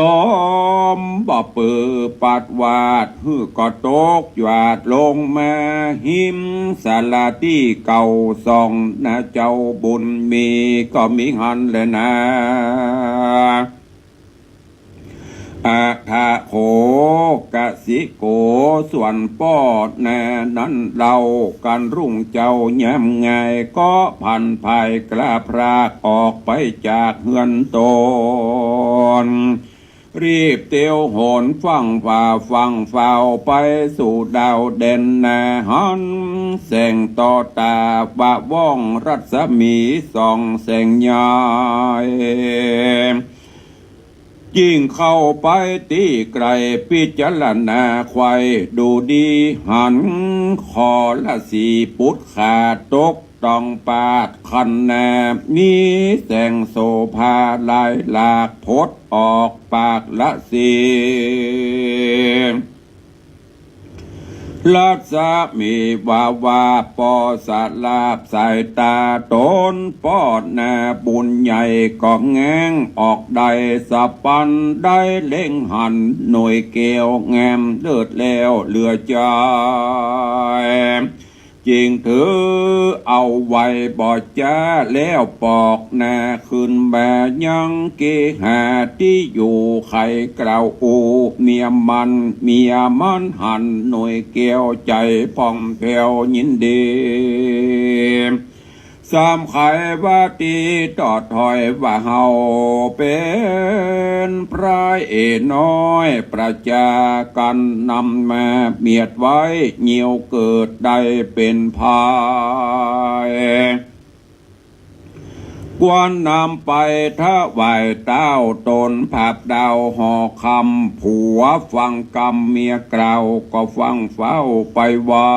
มบ่เปื้อปัดวาด หื้อก็ตกหยาดลงมา หิมสาราตี้เก๊าสอง นาเจ้าบุญมีก็มีหั้นแลนา อัฏฐโข กสิโก ส่วนป้อนานั้นเล่า กั๋นรุ่งเจ๊ายามงาย ก็ผันผายกล้าพราก ออกไปจากเฮือนตน รีบเตียวโหนฟั่งฝ่าฟั่งฟ้าว ไปสู่ดาวแดนนาหัน แสงต่อต๋าว่าว่อง รัศมีส่องแสงใหญ่ ยิ่งเข้าไปตี้ใก้ พิจารณาใค่ดูดีหัน ครสีปุตขาตกต้องปาดคันนา มีแสงโสภาหลายหลาก ผดออกปากละสี รัศมีวาวาปอสลาบสายต๋าตน ป้อนาบุญใหญ่ก็แง้งออกได้สะปัน ได้เล็งหันหน่วยแก้วงามเลิศแล้วเหลือใจ๋ จึงถือเอาไว้บ่จ๊า แล้วปอกนาคืนมายังเกหาตี้อยู่ ใค่กล่าวอู้เมียมัน เมียมันหันหน่วยแก้วใจ๋ผ่องแผ้วยินดี สามไขว่าตี้ต่อถ้อยว่าเฮาเป๋นพระเอกน้อย ประจากั๋นนำมาเมียดไว้ เยียวเกิดได้เป๋นพาย ควรนำไปถวายต้าวต๋น ผาบดาวหอคำ ผัวฟังกำเมียกล่าว ก็ฟั่งฟ้าวไปไหว้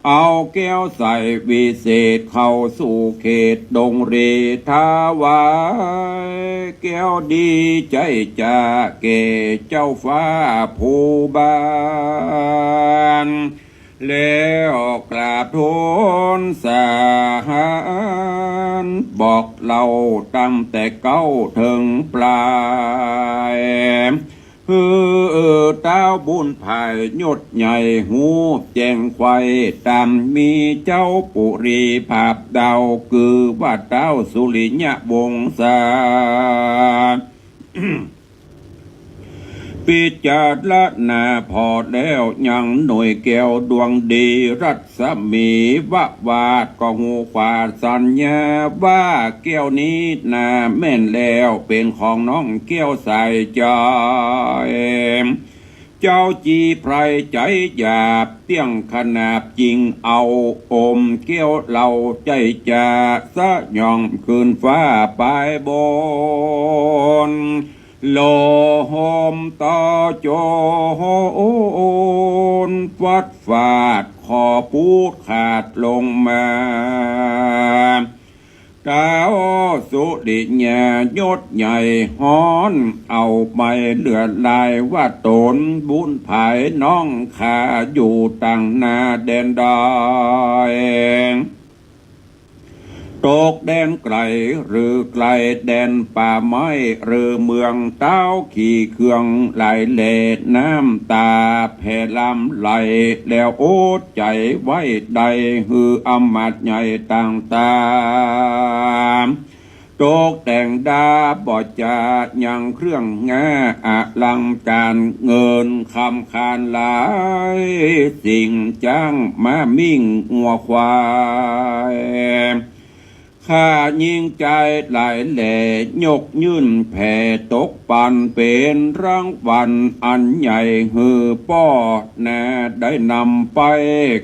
เอาแก้วใสวิเศษเข้าสู่เขตดงเร ถวายแก้วดีใจ๊จ้าแก่เจ้าฟ้าผู้บาน แล้วกราบทูลสารบอกเล่าตั้งแต่เก๊าเถิงปลาย หื้อต้าวบุญผายยศใหญ่ฮู้แจ้งไขว้ ต๋ามมีเจ้าปุรีผาบดาว คือว่าต้าวสุริยวงศา พิจารณาผ่อแล้วยังหน่วยแก้วดวงดี รัศมีวาวาดก็ฮู้ขวาสัญญา ว่าแก้วนี้นาแม่นแล้วเป๋นของน้องแก้วสายใจ๋ เจ้าจี้ไพร่ใจ๋หยาบเตี้ยงขนาบ จึงเอาอมแก้วเหล้าใจ๊จ้า สยองคืนฟ้าไปบน ลมตะโจนฟัดฟาด คอปูดขาดลงมา ต้าวสุริยะยศใหญ่ฮ้อน เอาไม้เลือดลายว่าต๋น บุญผายน้องข้าอยู่ตางหน้าแดนดอย ตกแดนไก๋หรือใก้แดนป่าไม้ หรือเมืองเต๊าขี่เครื่องไหลแล น้ำต๋าแผ่ลำไหล แล้วอดใจ๋ไว้ได้ หื้ออำมาตย์ใหญ่ต่างๆ ตกแต่งดาบ่จะยังเครื่องงาอลังก๋าน เงินคำคานหลายสิ่ง จ๊างม้ามิ่งงัวควาย ข ถ้าญิงจายหลายแล ยกยื่นแผ่ตกปัน เป๋นรางวัลอันใหญ่หื้อป้อ นาได้นำไป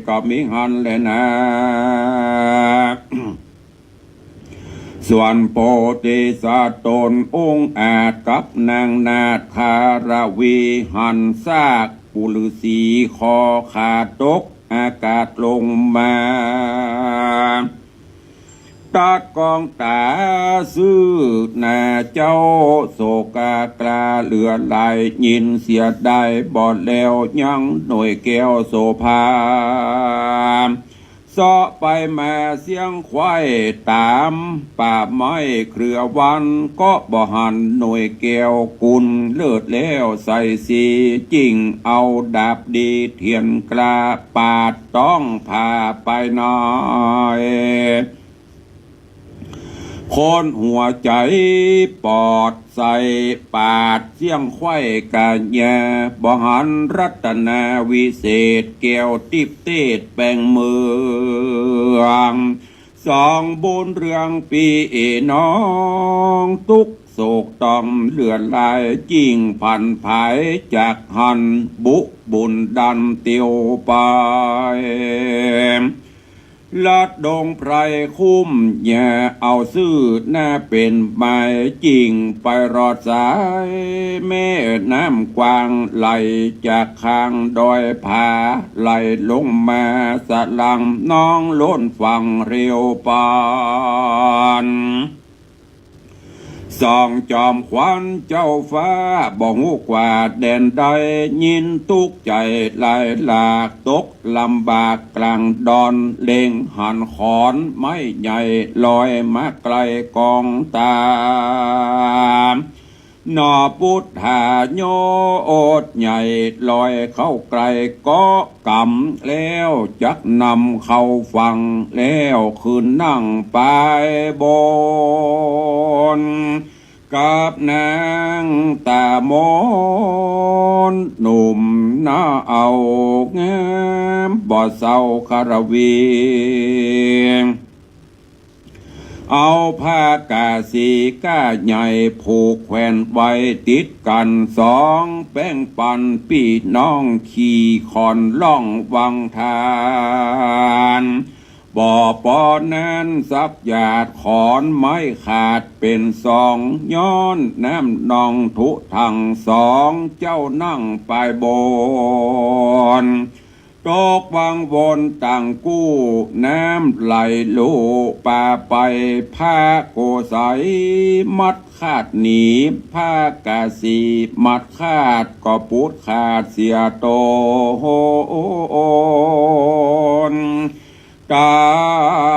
ก็มีหั้นแลนา ส่วนโพธิสัตว์ต๋นองอาจกับนางนาคคารวี หันซากปู่ฤๅษีคอขาดตกอากาศลงมา ตัดกองต๋าซื่อนาเจ้า โศกกล้าเหลือหลาย ยินเสียดายบ่แล้วยังหน่วยแก้วโสภา เซาะไปมาเสี้ยงไขว้ต๋ามป่าไม้เครือวัน ก็บ่หันหน่วยแก้วกุลเลิศแล้วใสสี จึ่งเอาดาบดีเทียนกล้า ปาดต้องผ่าไปใน คนหัวใจ๋ปอดใส่ ปาดเสี้ยงไขว้กาญา บ่หันรัตนาวิเศษ แก้วติ๊บเตศแปงเมือง สองบุญเรืองปี้น้อง ตุ๊กข์โศกต่อมเหลือหลาย จึ่งผันผายจากหั้น บุบุญดันเตียวไป ลัดดงไพรคุ้มหญ้า เอาซื่อหน้าเป๋นไม้ จึ่งไปรอดสาย แม่น้ำกว้างไหลจากข้างดอยผา ไหลลงมาสะหลัง น้องล้นฝั่งเร็วปาน สองจอมขวัญเจ้าฟ้า บ่ฮู้กว่าแดนใด ยินตุ๊กข์ใจ๋หลายหลาก ตกลำบากกลางดอน เล็งหันขอนไม้ใหญ่ ลอยมาใก้กองต๋า หน่อปุทธาโยชน์ใหญ่ ลอยเข้าใก้เกาะกำ แล้วจักนำเข้าฝั่ง แล้วคืนนั่งปายบน กับนางต๋ามน หนุ่มหน้าเอางาม บ่เศร้าคารวี เอาผ้ากาสีก้าใหญ่ ผูกแขวนไว้ติดกั๋นสอง แป๋งปันปี้น้องขี่ขอนล่องวังทาน บ่ปอนั้นสับหยาดขอนไม้ขาดเป๋นสอง ย้อนน้ำนองถุทั่งสอง เจ้านั่งปายบน ตกวังวนต่างกู้ น้ำไหลลู่ป่าไป ผ้าโกไสมัดขาดหนี ผ้ากาสีมัดขาดก็ปูดขาดเสียตน ตั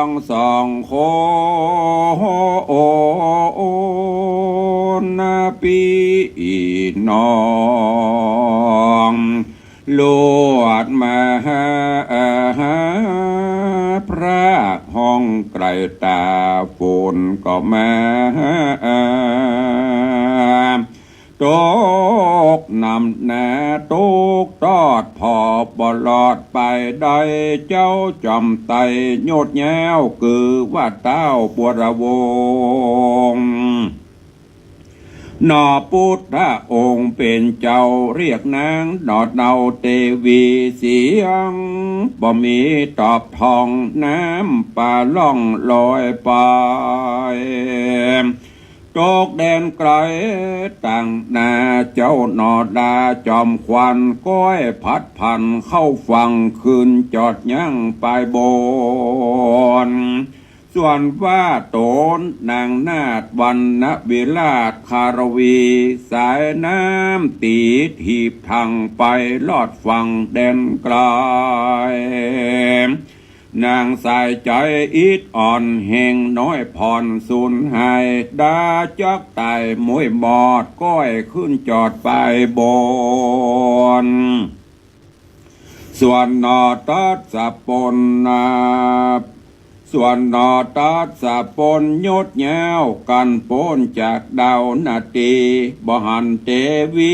งสองคนนะปี้น้อง ลวดมาหาพระห้องไกลต๋า ฝนก็มา ตกหนำหนาตกตอด ผ่อบ่รอดไปได้ เจ้าจอมไตรยศยาว คือว่าต้าวบัวระวง หน่อปุทธองค์เป๋นเจ้า เรียกนางหน่อเนาเตวี เสียงบ่มีตอบท่อง น้ำป่าล่องลอยไป ตกแดนไกลต่างนา เจ้าหน่อดาจอมขวัญ ก้อยผัดผันเข้าฝั่ง คืนจอดยังปายบน ส่วนว่าต๋นนางนาฏวรรณวิราชคารวี สายน้ำตี๋ถีบทั่งไป ลอดฝั่งแดนไกล นางสายใจ๋อิดอ่อนแฮงน้อยผ่อนสูญหาย ดาจักต๋ายม้วยมอด ก้อยขึ้นจอดปายบน ส่วนหน่อตัสสะปนนา ส่วนหน่อตัสสะปนยศยาว กั๋นป๊นจากดาวนาฏรี บ่หันเตวี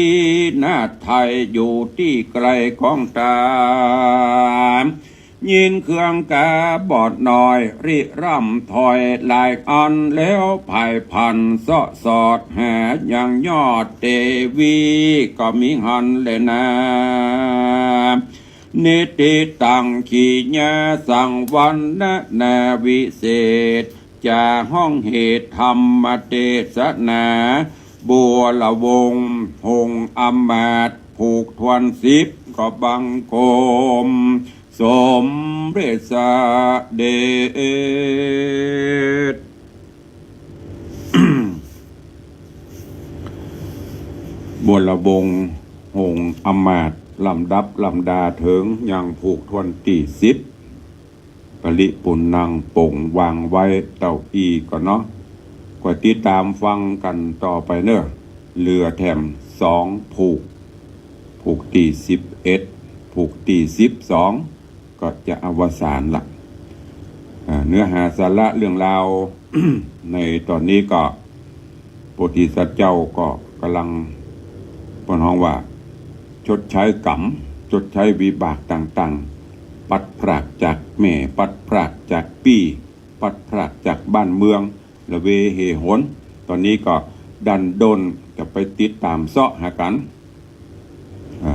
นาฏไทย อยู่ตี้ไกลกองต๋า ยินเครื่องกาบอดน้อย ริร่ำถ้อยหลายอัน แล้วไพร่ผันเซาะสอดหายังยอดเตวี ก็มีหันแลนา นิติตัง ขีญาสังวรรณนาวิเศษ จาฮ้องเหตุธรรมเตสนา บัวละวงศ์ หงส์อำมาตย์ ผูกถ้วนสิบ ก็บังคม สมเร็จเสด็จ บัวละวงศ์ หงส์อำมาตย์ ลำดับลำดาเถิงยังผูกถ้วนตี้สิบ ปริปุณณัง ป๋งวางไว้เต้าอี้ก่อนเนาะ ก็ติดต๋ามฟังกั๋นต่อไปเน่อ เหลือแถมสองผูก ผูกตี้สิบเอ็ด ผูกตี้สิบสอง ก็จะอวสานละ อ่า เนื้อหาสาระเรื่องราว ในต๋อนนี้ก็ โพธิสัตว์เจ้าก็ก่ำลัง เปิ้นฮ้องว่า ชดใช้กรรม ชดใช้วิบากต่างๆ พลัดพรากจากแม่ พลัดพรากจากปี้ พลัดพรากจากบ้านเมือง ละเวเหหน ต๋อนนี้ก็ดันด้นจะไปติดต๋ามเซาะหากั๋น อ่า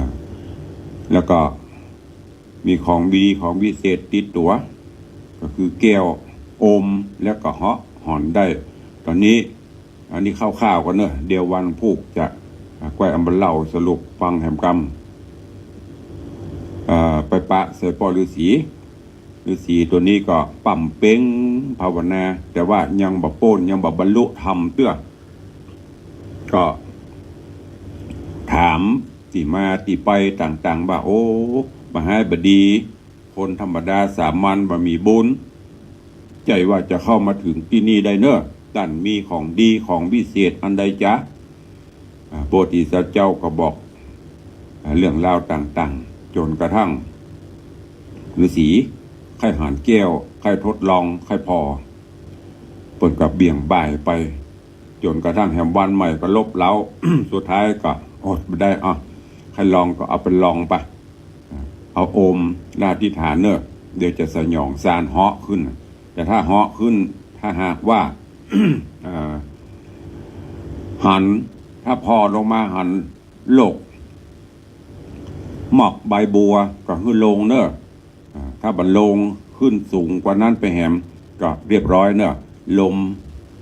แล้วก็มีของดีของวิเศษติดตั๋ว ก็คือแก้ว โอม แล้วก็เหาะหอนได้ ต๋อนนี้ อันนี้คร่าวๆ ก่อนเน่อ เดี๋ยววันพูกจะ อ่า ก้อยอำมาเล่าสรุปฟังแหมกำ อ่า ไปปะใส่ป้อฤๅษี ฤๅษีตั๋วนี้ก็ปั๊มเป๊งภาวนา แต่ว่ายังบ่ป๊น ยังบ่บรรลุธรรมเตื้อ ก็ถามตี้มาตี้ไปต่างๆ ว่า โอ้ บ่ฮ้ายบ่ดี คนธรรมดาสามัญบ่มีบุญ ใจ้ว่าจะเข้ามาเถิงตี้นี่ได้เน่อ ต้านมีของดีของวิเศษอันใดจ๊ะ อ่า โพธิสัตว์เจ้าก็บอก อ่า เรื่องราวต่างๆ จ๋นกระทั่ง ฤๅษีใค่หันแก้ว ใค่ทดลอง ใค่ผ่อ เปิ้นก็เบี่ยงบ่ายไป จ๋นกระทั่งแหมวันใหม่ก็ลบเล้า สุดท้ายก็อดบ่ได้ อ่ะ ใค่ลองก็เอาไปลองไป เอาโอมและอธิษฐานเน่อ เดี๋ยวจะสยองซานเหาะขึ้น แต่ถ้าเหาะขึ้น ถ้าหากว่า อ่า หัน ถ้าผ่อลงมาหันโลก หมอกใบบัวก็หื้อลงเน่อ อ่า ถ้าบ่ลง ขึ้นสูงกว่านั้นไปแหม ก็เรียบร้อยเน่อ ลม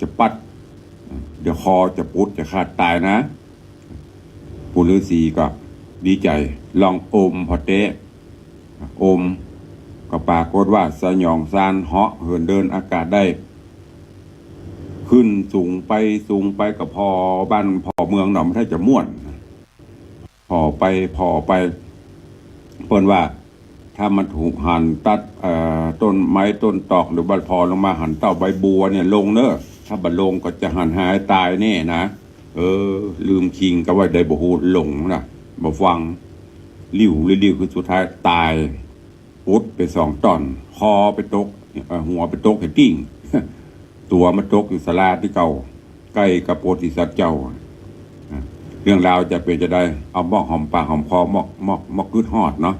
จะปั๊ด เดี๋ยวคอจะปุดจะขาดต๋ายนะ ปู่ฤๅษีก็ดีใจ๋ ลองโอมผ่อเต๊ะ โอม ก็ปรากฏว่าสยองซานเหาะเหินเดินอากาศได้ ขึ้นสูงไปสูงไปก็ผ่อบ้านผ่อเมืองเนาะ มันถ้าจะม่วน ผ่อไปผ่อไป เปิ้นว่า ถ้ามันถูกหันตัด เอ่อ ต้นไม้ต้นตอก หรือบ่ผ่อลงมาหันเต้าใบบัวเนี่ยลงเน่อ ถ้าบ่ลงก็จะหันหายต๋ายแน่นะ เออ ลืมคิงก็ว่าได้บ่ฮู้ หลงนะ บ่ฟัง ลิ้วลิ้วคือสุดท้ายต๋าย ปุดไปสองต้อน คอไปตก เอ่อ หัวไปตกแหติ่ง ตั๋วมาตกอยู่ศาลาตี้เก่า ใก้กับโพธิสัตว์เจ้า อ่ะ เรื่องราวจะเป๋นจาใด เอามอกหอมปากหอมคอ มอก มอก มอกกึ๊ดฮอดเนาะ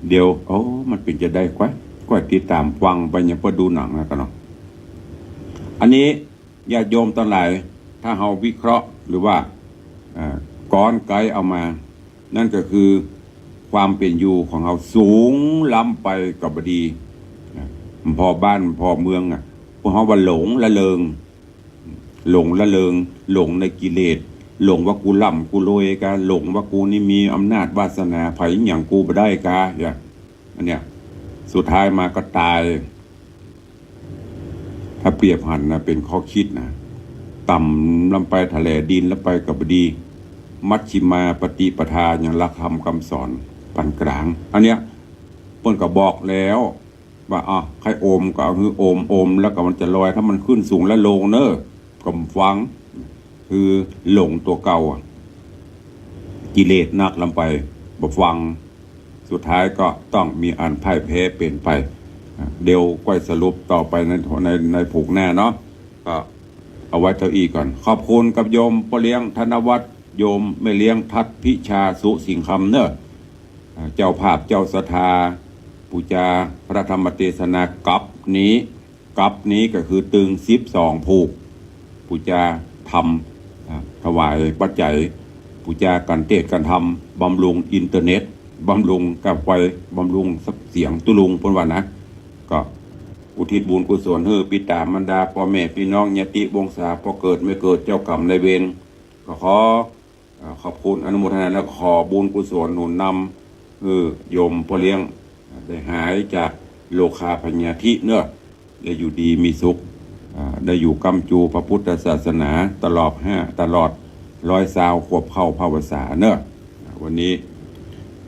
เดี๋ยว โอ้ มันเป๋นจาใด ก้อย ก้อยติดต๋ามฟังไป ยังเปิ้นดูหนังนะกั๋นเนาะ อันนี้ญาติโยมตังหลาย ถ้าเฮาวิเคราะห์ หรือว่า เอ่อ ก๊อนไกเอามา นั่นก็คือความเป๋นอยู่ของเฮาสูงล้ำไปก็บ่ดี นะ ผ่อบ้านผ่อเมืองอะ พวกเฮาว่าหลงละเริง หลงละเริง หลงในกิเลส หลงว่ากูร่ำกูรวยกา หลงว่ากูนี่มีอำนาจวาสนา ใผหยังกูบ่ได้กา เนี่ย อันเนี้ย สุดท้ายมาก็ต๋าย ถ้าเปรียบหันนะ เป๋นข้อคิดนะ ต่ำล้ำไป ทะแหลดินล้ำไปก็บ่ดี มัชฌิมาปฏิปทา ยังหลักธรรมกำสอนปานก๋าง อันเนี้ย เปิ้นก็บอกแล้วว่า อ่ะ ใค่โอมก็เอาหื้อโอม โอมแล้วก็มันจะลอย ถ้ามันขึ้นสูงแล้วลงเน่อ ก็บ่ฟัง คือหลงตั๋วเก่าอะ กิเลสนักล้ำไป บ่ฟัง สุดท้ายก็ต้องมีอันพ่ายแพ้เป๋นไป อ่ะ เดี๋ยวก้อยสรุปต่อไปใน ใน ในผูกหน้าเนาะ ก็เอาไว้เต้าอี้ก่อน ขอบคุณกับโยมป้อเลี้ยงธนวัฒน์ โยมแม่เลี้ยงทัศน์พิชาสุสิงห์คำเน่อ อ่า เจ้าภาพเจ้าศรัทธา ปู๋จาพระธรรมเตสนากับนี้ กับนี้ก็คือตึงสิบสองผูก ปู๋จาธรรม อ่า ถวายปัจจัย ปู๋จากัณฑ์เตสน์กาณฑ์ธรรม บำรุงอินเทอร์เน็ต บำรุงกาไฟ บำรุงเสียงตุ๊ลุง เปิ้นว่านะ ก็อุทิศบุญกุศลหื้อปิต๋ามารดา ป้อแม่ปี้น้อง ญาติวงศา ป้อเกิดแม่เกิด เจ้ากรรมนายเวร ก็ขอ อ่า ขอบคุณอนุโมทนา แล้วก็ขอบุญกุศลหนุนนำ คือโยมป้อเลี้ยง อ่า ได้หายจากโรคาพยาธิเนาะ ได้อยู่ดีมีสุข อ่า ได้อยู่ก้ำจูพระพุทธศาสนาตลอดห้า ตลอดร้อยซาวขวบเข้าพรรษาเนาะ อ่า วันนี้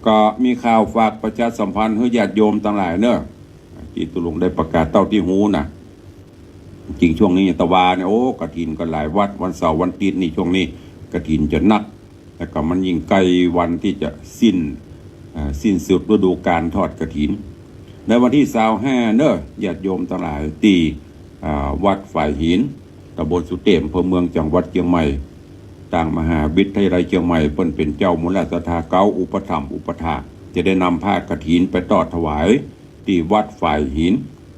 ก็มีข่าวฝากประชาสัมพันธ์หื้อญาติโยมตังหลายเนาะ ตี้ตุ๊ลุงได้ประกาศเต้าตี้ฮู้นะ จริงช่วงนี้ตะวาเนี่ย โอ้ กฐินก็หลายวัด วันเสาร์วันอาทิตย์นี่ ช่วงนี้กฐินจะหนัก แล้วก็มันยิ่งใก้วันตี้จะสิ้น อ่า สิ้นสุดฤดูกาลทอดกฐิน ในวันตี้ซาวห้าเนาะ ญาติโยมตังหลายตี้ อ่า วัดฝายหิน ตำบลสุเตพ อำเภอเมือง จังหวัดเจียงใหม่ ตางมหาวิทยาลัยเจียงใหม่ เปิ้นเป๋นเจ้ามูลศรัทธาเก๊า อุปถัมภ์อุปถาก จะได้นำผ้ากฐินไปตอดถวาย ตี้วัดฝายหิน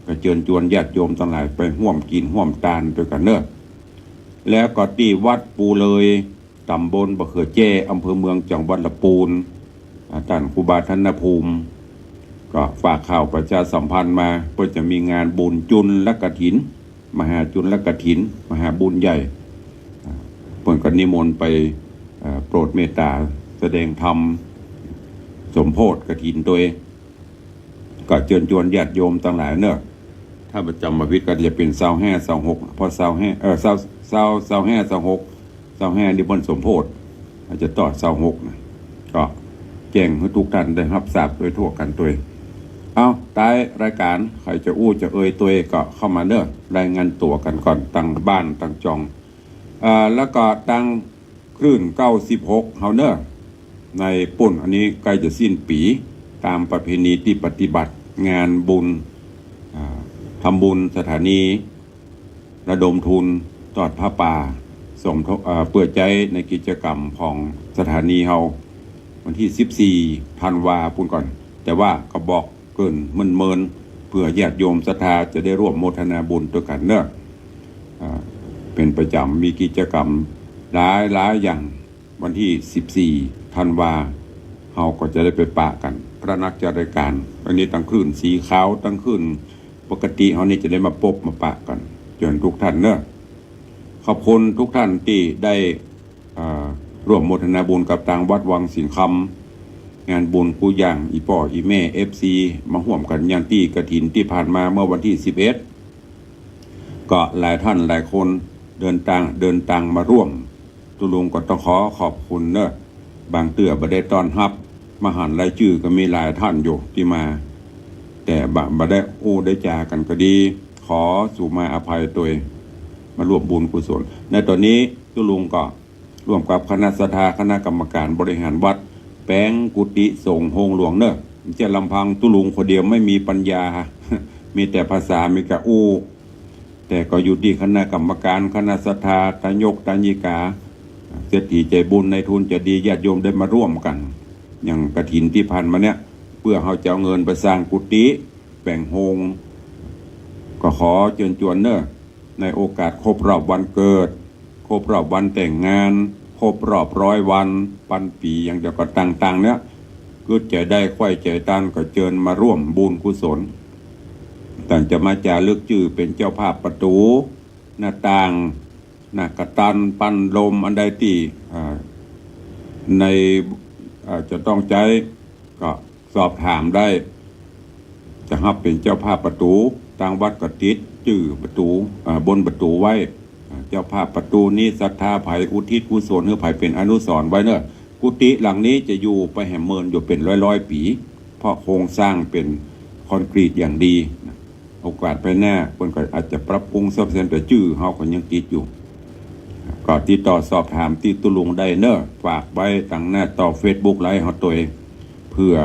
ก็เจิญจวนญาติโยมตังหลายไปฮ่วมกิ๋นฮ่วมตานตวยกั๋นเนาะ แล้วก็ตี้วัดปูเลย ตำบลบ่าเขือแจ้ อำเภอเมือง จังหวัดละปูน อ่า ต้านครูบาธนภูมิ ก็ฝากข่าวประชาสัมพันธ์มา เปิ้นจะมีงานบุญจุลกฐิน มหาจุลกฐิน มหาบุญใหญ่ อ่า เปิ้นก็นิมนต์ไป เอ่อ โปรดเมตต๋า แสดงธรรม สมโภชกฐินตวย ก็เจิญจวนญาติโยมตังหลายเนาะ ถ้าบ่จ๋ำบ่ผิดก็จะเป๋นซาวห้า ซาวหก เพราะซาวห้า เอ่อ ซาว ซาว ซาวห้า ซาวหก ซาวห้านี่เปิ้นสมโภช อาจจะตอดซาวหกนะ ก็แจ้งหื้อทุกท่านได้ฮับทราบโดยทั่วกั๋นตวย เอ้า ต๊ายรายก๋าน ใผจะอู้จะเอ่ยตวยก็เข้ามาเนาะ รายงานตั๋วกั๋นก่อน ตังบ้านตังจอง เอ่อ แล้วก็ตัง คลื่นเก้าสิบหกเฮาเนาะ ในปุ้น อันนี้ใก้จะสิ้นปี๋ ต๋ามประเพณีตี้ปฏิบัติงานบุญ อ่า ทำบุญสถานี ระดมทุนตอดผ้าป่า สมทบ อ่า เปื้อใจ๊ในกิจกรรมของสถานีเฮา วันตี้สิบสี่ธันวาปุ้นก่อน แต่ว่าก็บอก เกริ่นเมินๆ เปื้อญาติโยมศรัทธาจะได้ร่วมโมทนาบุญตวยกั๋นเนาะ อ่า เป๋นประจ๋ำ มีกิจกรรมหลายๆ อย่าง วันตี้สิบสี่ธันวา เฮาก็จะได้ไปปะกั๋น พระนักจัดรายก๋าน อันนี้ตังคลื่นสีขาว ตังคลื่นปกติเฮานี่จะได้มาปบมาปะกั๋น เจิญทุกท่านเนาะ ขอบคุณทุกท่านตี้ได้ อ่า ร่วมโมทนาบุญกับตางวัดวังสิงห์คำ งานบุญกู้อย่าง อี่ป้ออี่แม่ เอฟซี มาฮ่วมกั๋นอย่างตี้กฐินตี้ผ่านมาเมื่อวันตี้สิบเอ็ด ก็หลายท่านหลายคนเดินตาง เดินตางมาร่วม ตุ๊ลุงก็ต้องขอขอบคุณเนาะ บางเตื้อบ่ได้ต้อนฮับ มาหันรายจื้อก็มีหลายท่านอยู่ตี้มา แต่บ่ บ่ได้อู้ได้จ๋ากั๋นก็ดี ขอสุมาอภัยตวย มาร่วมบุญกุศล ในต๋อนนี้ตุ๊ลุงก็ ร่วมกับคณะศรัทธา คณะกรรมก๋านบริหารวัด แป๋งกุฏิสงฆ์โฮงหลวงเนาะ จะลำพังตุ๊ลุงคนเดียวไม่มีปัญญา มีแต่ภาษามีกะอู้ แต่ก็อยู่ตี้คณะกรรมก๋าน คณะศรัทธา ตายกตายิกา เศรษฐีใจ๋บุญ นายทุนใจ๋ดี ญาติโยมได้มาร่วมกั๋น อย่างกฐินตี้ผ่านมาเนี่ย เปื้อเฮาจะเอาเงินไปสร้างกุฏิ แป๋งโฮง ก็ขอเจิญจวนเนาะ ในโอกาสครบรอบวันเกิด ครบรอบวันแต่งงาน ครบรอบร้อยวัน ปันปี๋ อย่างเดียวก็ต่างๆ เนี่ย กึ๊ดใจ๋ได้ ใค่ใจ๋ตัน ก็เจิญมาร่วมบุญกุศล ต้านจะมาจ๋ารึกจื้อเป๋นเจ้าภาพประตู๋ หน้าต่าง หน้ากระตัน ปันลม อันใดตี้ อ่า ใน อ่า จะต้องใจ๊ ก็สอบถามได้ จะฮับเป๋นเจ้าภาพประตู๋ ตางวัดก็ติดจื้อประตู๋ อ่า บนประตู๋ไว้ อ่า เจ้าภาพประตู๋นี้ศรัทธาใผ อุทิศกุศลหื้อใผ เป๋นอนุสรณ์ไว้เนาะ กุฏิหลังนี้จะอยู่ไปแหมเมินอยู่เป๋นร้อยๆ ปี๋ เพราะโครงสร้างเป๋นคอนกรีตอย่างดีนะ โอกาสภายหน้าเปิ้นก็อาจจะปรับปรุงซ่อมแซม แต่จื้อเฮาก็ยังติดอยู่ ก็ติดต่อสอบถามตี้ตุ๊ลุงได้เนาะ ฝากไว้ตางหน้าต่อเฟซบุ๊กไลฟ์เฮาตวย เปื้อ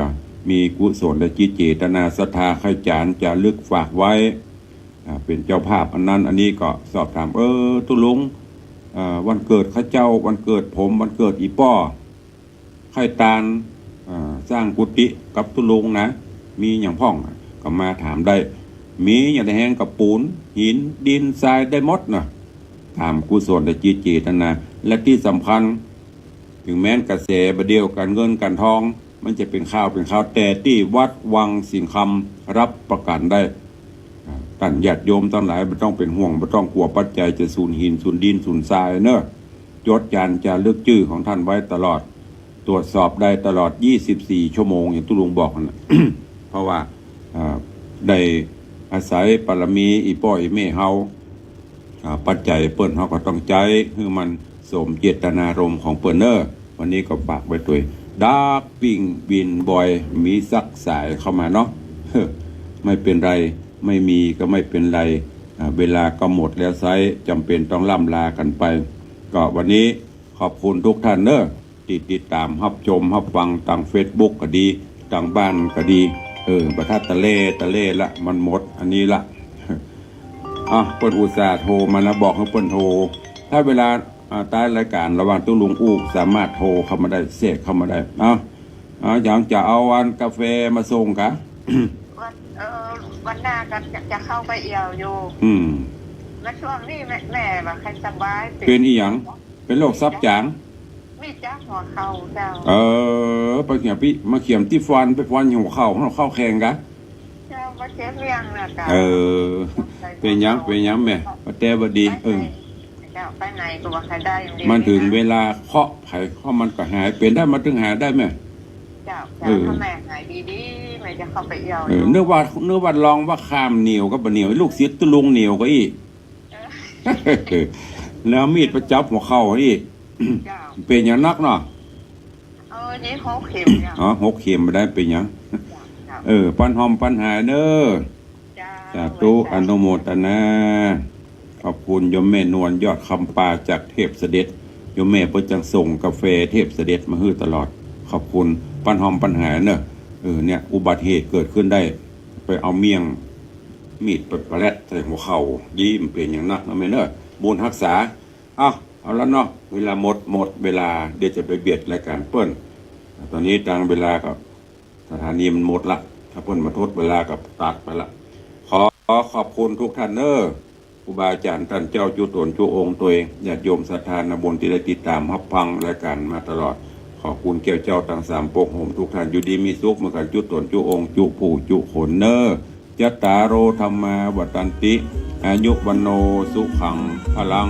มีกุศลและจิตเจตนาศรัทธาใค่จ๋ารจารึกฝากไว้ อ่า เป๋นเจ้าภาพอันนั้นอันนี้ก็สอบถาม เออ ตุ๊ลุง เอ่อ วันเกิดข้าเจ้า วันเกิดผม วันเกิดอี่ป้อ ใค่ตาน อ่า สร้างกุฏิกับตุ๊ลุงนะ มีหยังพ่องอะ ก็มาถามได้ มีหยังแตกแหงก็ปูน หิน ดิน ทราย ได้หมดนะ ต๋ามกุศลและจิตเจตนา และตี้สำคัญ เถิงแม้นกระแสบ่าเดี่ยว ก๋านเงินก๋านทอง มันจะเป๋นคาวเป๋นคาว แต่ตี้วัดวังสิงห์คำรับประกั๋นได้ อ่า ต้านญาติโยมตังหลายบ่ต้องเป๋นห่วง บ่ต้องกั๋วปัจจัยจะสูญหิน สูญดิน สูญทรายเนาะ จดจานจารึกจื้อของต้านไว้ตลอด ตรวจสอบได้ตลอด ยี่สิบสี่ ชั่วโมง อย่างตุ๊ลุงบอกนั่นน่ะ เพราะว่า อ่า ได้อาศัยบารมีอี่ป้ออี่แม่เฮา อ่า ปัจจัยเปิ้นเฮาก็ต้องใจ๊หื้อมันสมเจตนารมณ์ของเปิ้นเนาะ วันนี้ก็ฝากไว้ตวย ดาร์กปิงบินบอย มีสักสายเข้ามาเนาะ ไม่เป๋นไร ไม่มีก็ไม่เป๋นไร อ่า เวลาก็หมดแล้วไซร้ จ๋ำเป๋นต้องล่ำลากั๋นไป ก็วันนี้ขอบคุณทุกท่านเนาะ ตี้ติดต๋ามฮับชมฮับฟังตางเฟซบุ๊กก็ดี ตางบ้านก็ดี เออ บ่ทันตะเล่ตะเล่ละ มันหมดอันนี้ละ อ่ะ เปิ้นอุตส่าห์โทรมานะ บอกหื้อเปิ้นโทร ถ้าเวลา อ่า ต้านรายก๋านระหว่างตุ๊ลุงอู้ สามารถโทรเข้ามาได้ เสกเข้ามาได้ เอ้า เอ้า หยังจะเอาอันกาแฟมาส่งกะ วัน เอ่อ วันหน้าก็จะ จะเข้าไปเอี่ยวอยู่ อืม แล้วช่วงนี้แม่ แม่บ่ค่อยสบาย เป๋นอีหยัง เป๋นโรคซับจ๋าง มีจับหัวเข่าเจ้า เออ ไปเขียมปี้ มาเขียมตี้ฟัน ไปฟันหัวเข่า หัวเข่าแข็งกะ เจ้า มาเขียมเวียงนะเจ้า เออ เป๋นหยัง เป๋นหยังแม่ มาแต่บ่ดี เออ เจ้า ไปไหนก็บ่ค่อยได้ มันเถิงเวลาเคราะห์ไผเคราะห์มันก็หาย เป๋นได้มาเถิงหายได้แม่ เจ้า เจ้า เออ ถ้าแม่หายดีๆ แม่จะเข้าไปเอี่ยว เออ อยู่ นึกว่า นึกว่าลองว่าข้ามเหนียวกับบ่เหนียว ลูกศิษย์ตุ๊ลุงเหนียวก็อี้ เออ แล้วมีดไปจับหัวเข่าอี้ เจ้า เป๋นหยังนักเนาะ เออ นี่หกเข็มเนี่ย อ๋อ หกเข็มบ่ได้เป๋นหยัง เออ ปันหอมปันหายเน่อ เจ้า สาธุ อนุโมทนา ขอบคุณโยมแม่นวลยอดคำปาจากเทพเสด็จ โยมแม่เปิ้นจังส่งกาแฟเทพเสด็จมาหื้อตลอด ขอบคุณ ปันหอมปันหายเน่อ เออ เนี่ย อุบัติเหตุเกิดขึ้นได้ ไปเอาเมี่ยง มีดไปแปลดใส่หัวเข่า ดีมันเป๋นหยังนักนะแม่เน่อ บุญฮักษา เอ้า เอาละเนาะ เวลาหมด หมดเวลา เดี๋ยวจะไปเบียดรายก๋านเปิ้น ต๋อนนี้ตางเวลาก็ สถานีมันหมดละ ถ้าเปิ้นบ่ทดเวลาก็ตัดไปละ ขอขอบคุณทุกท่านเน่อ ครูบาอาจ๋ารย์ต้านเจ้าจุ๊ต๋นจุ๊องค์ตวย ญาติโยมศรัทธานาบุญตี้ได้ติดต๋ามฮับฟังรายก๋านมาตลอด ขอบคุณแก้วเจ้าตังสามปกโฮมทุกท่าน อยู่ดีมีสุขเหมือนกั๋นจุ๊ต๋นจุ๊องค์จุ๊ผู้จุ๊คนเน่อ จัตตาโร ธัมมา วัฑฒันติ อายุ วัณโณ สุขัง พลัง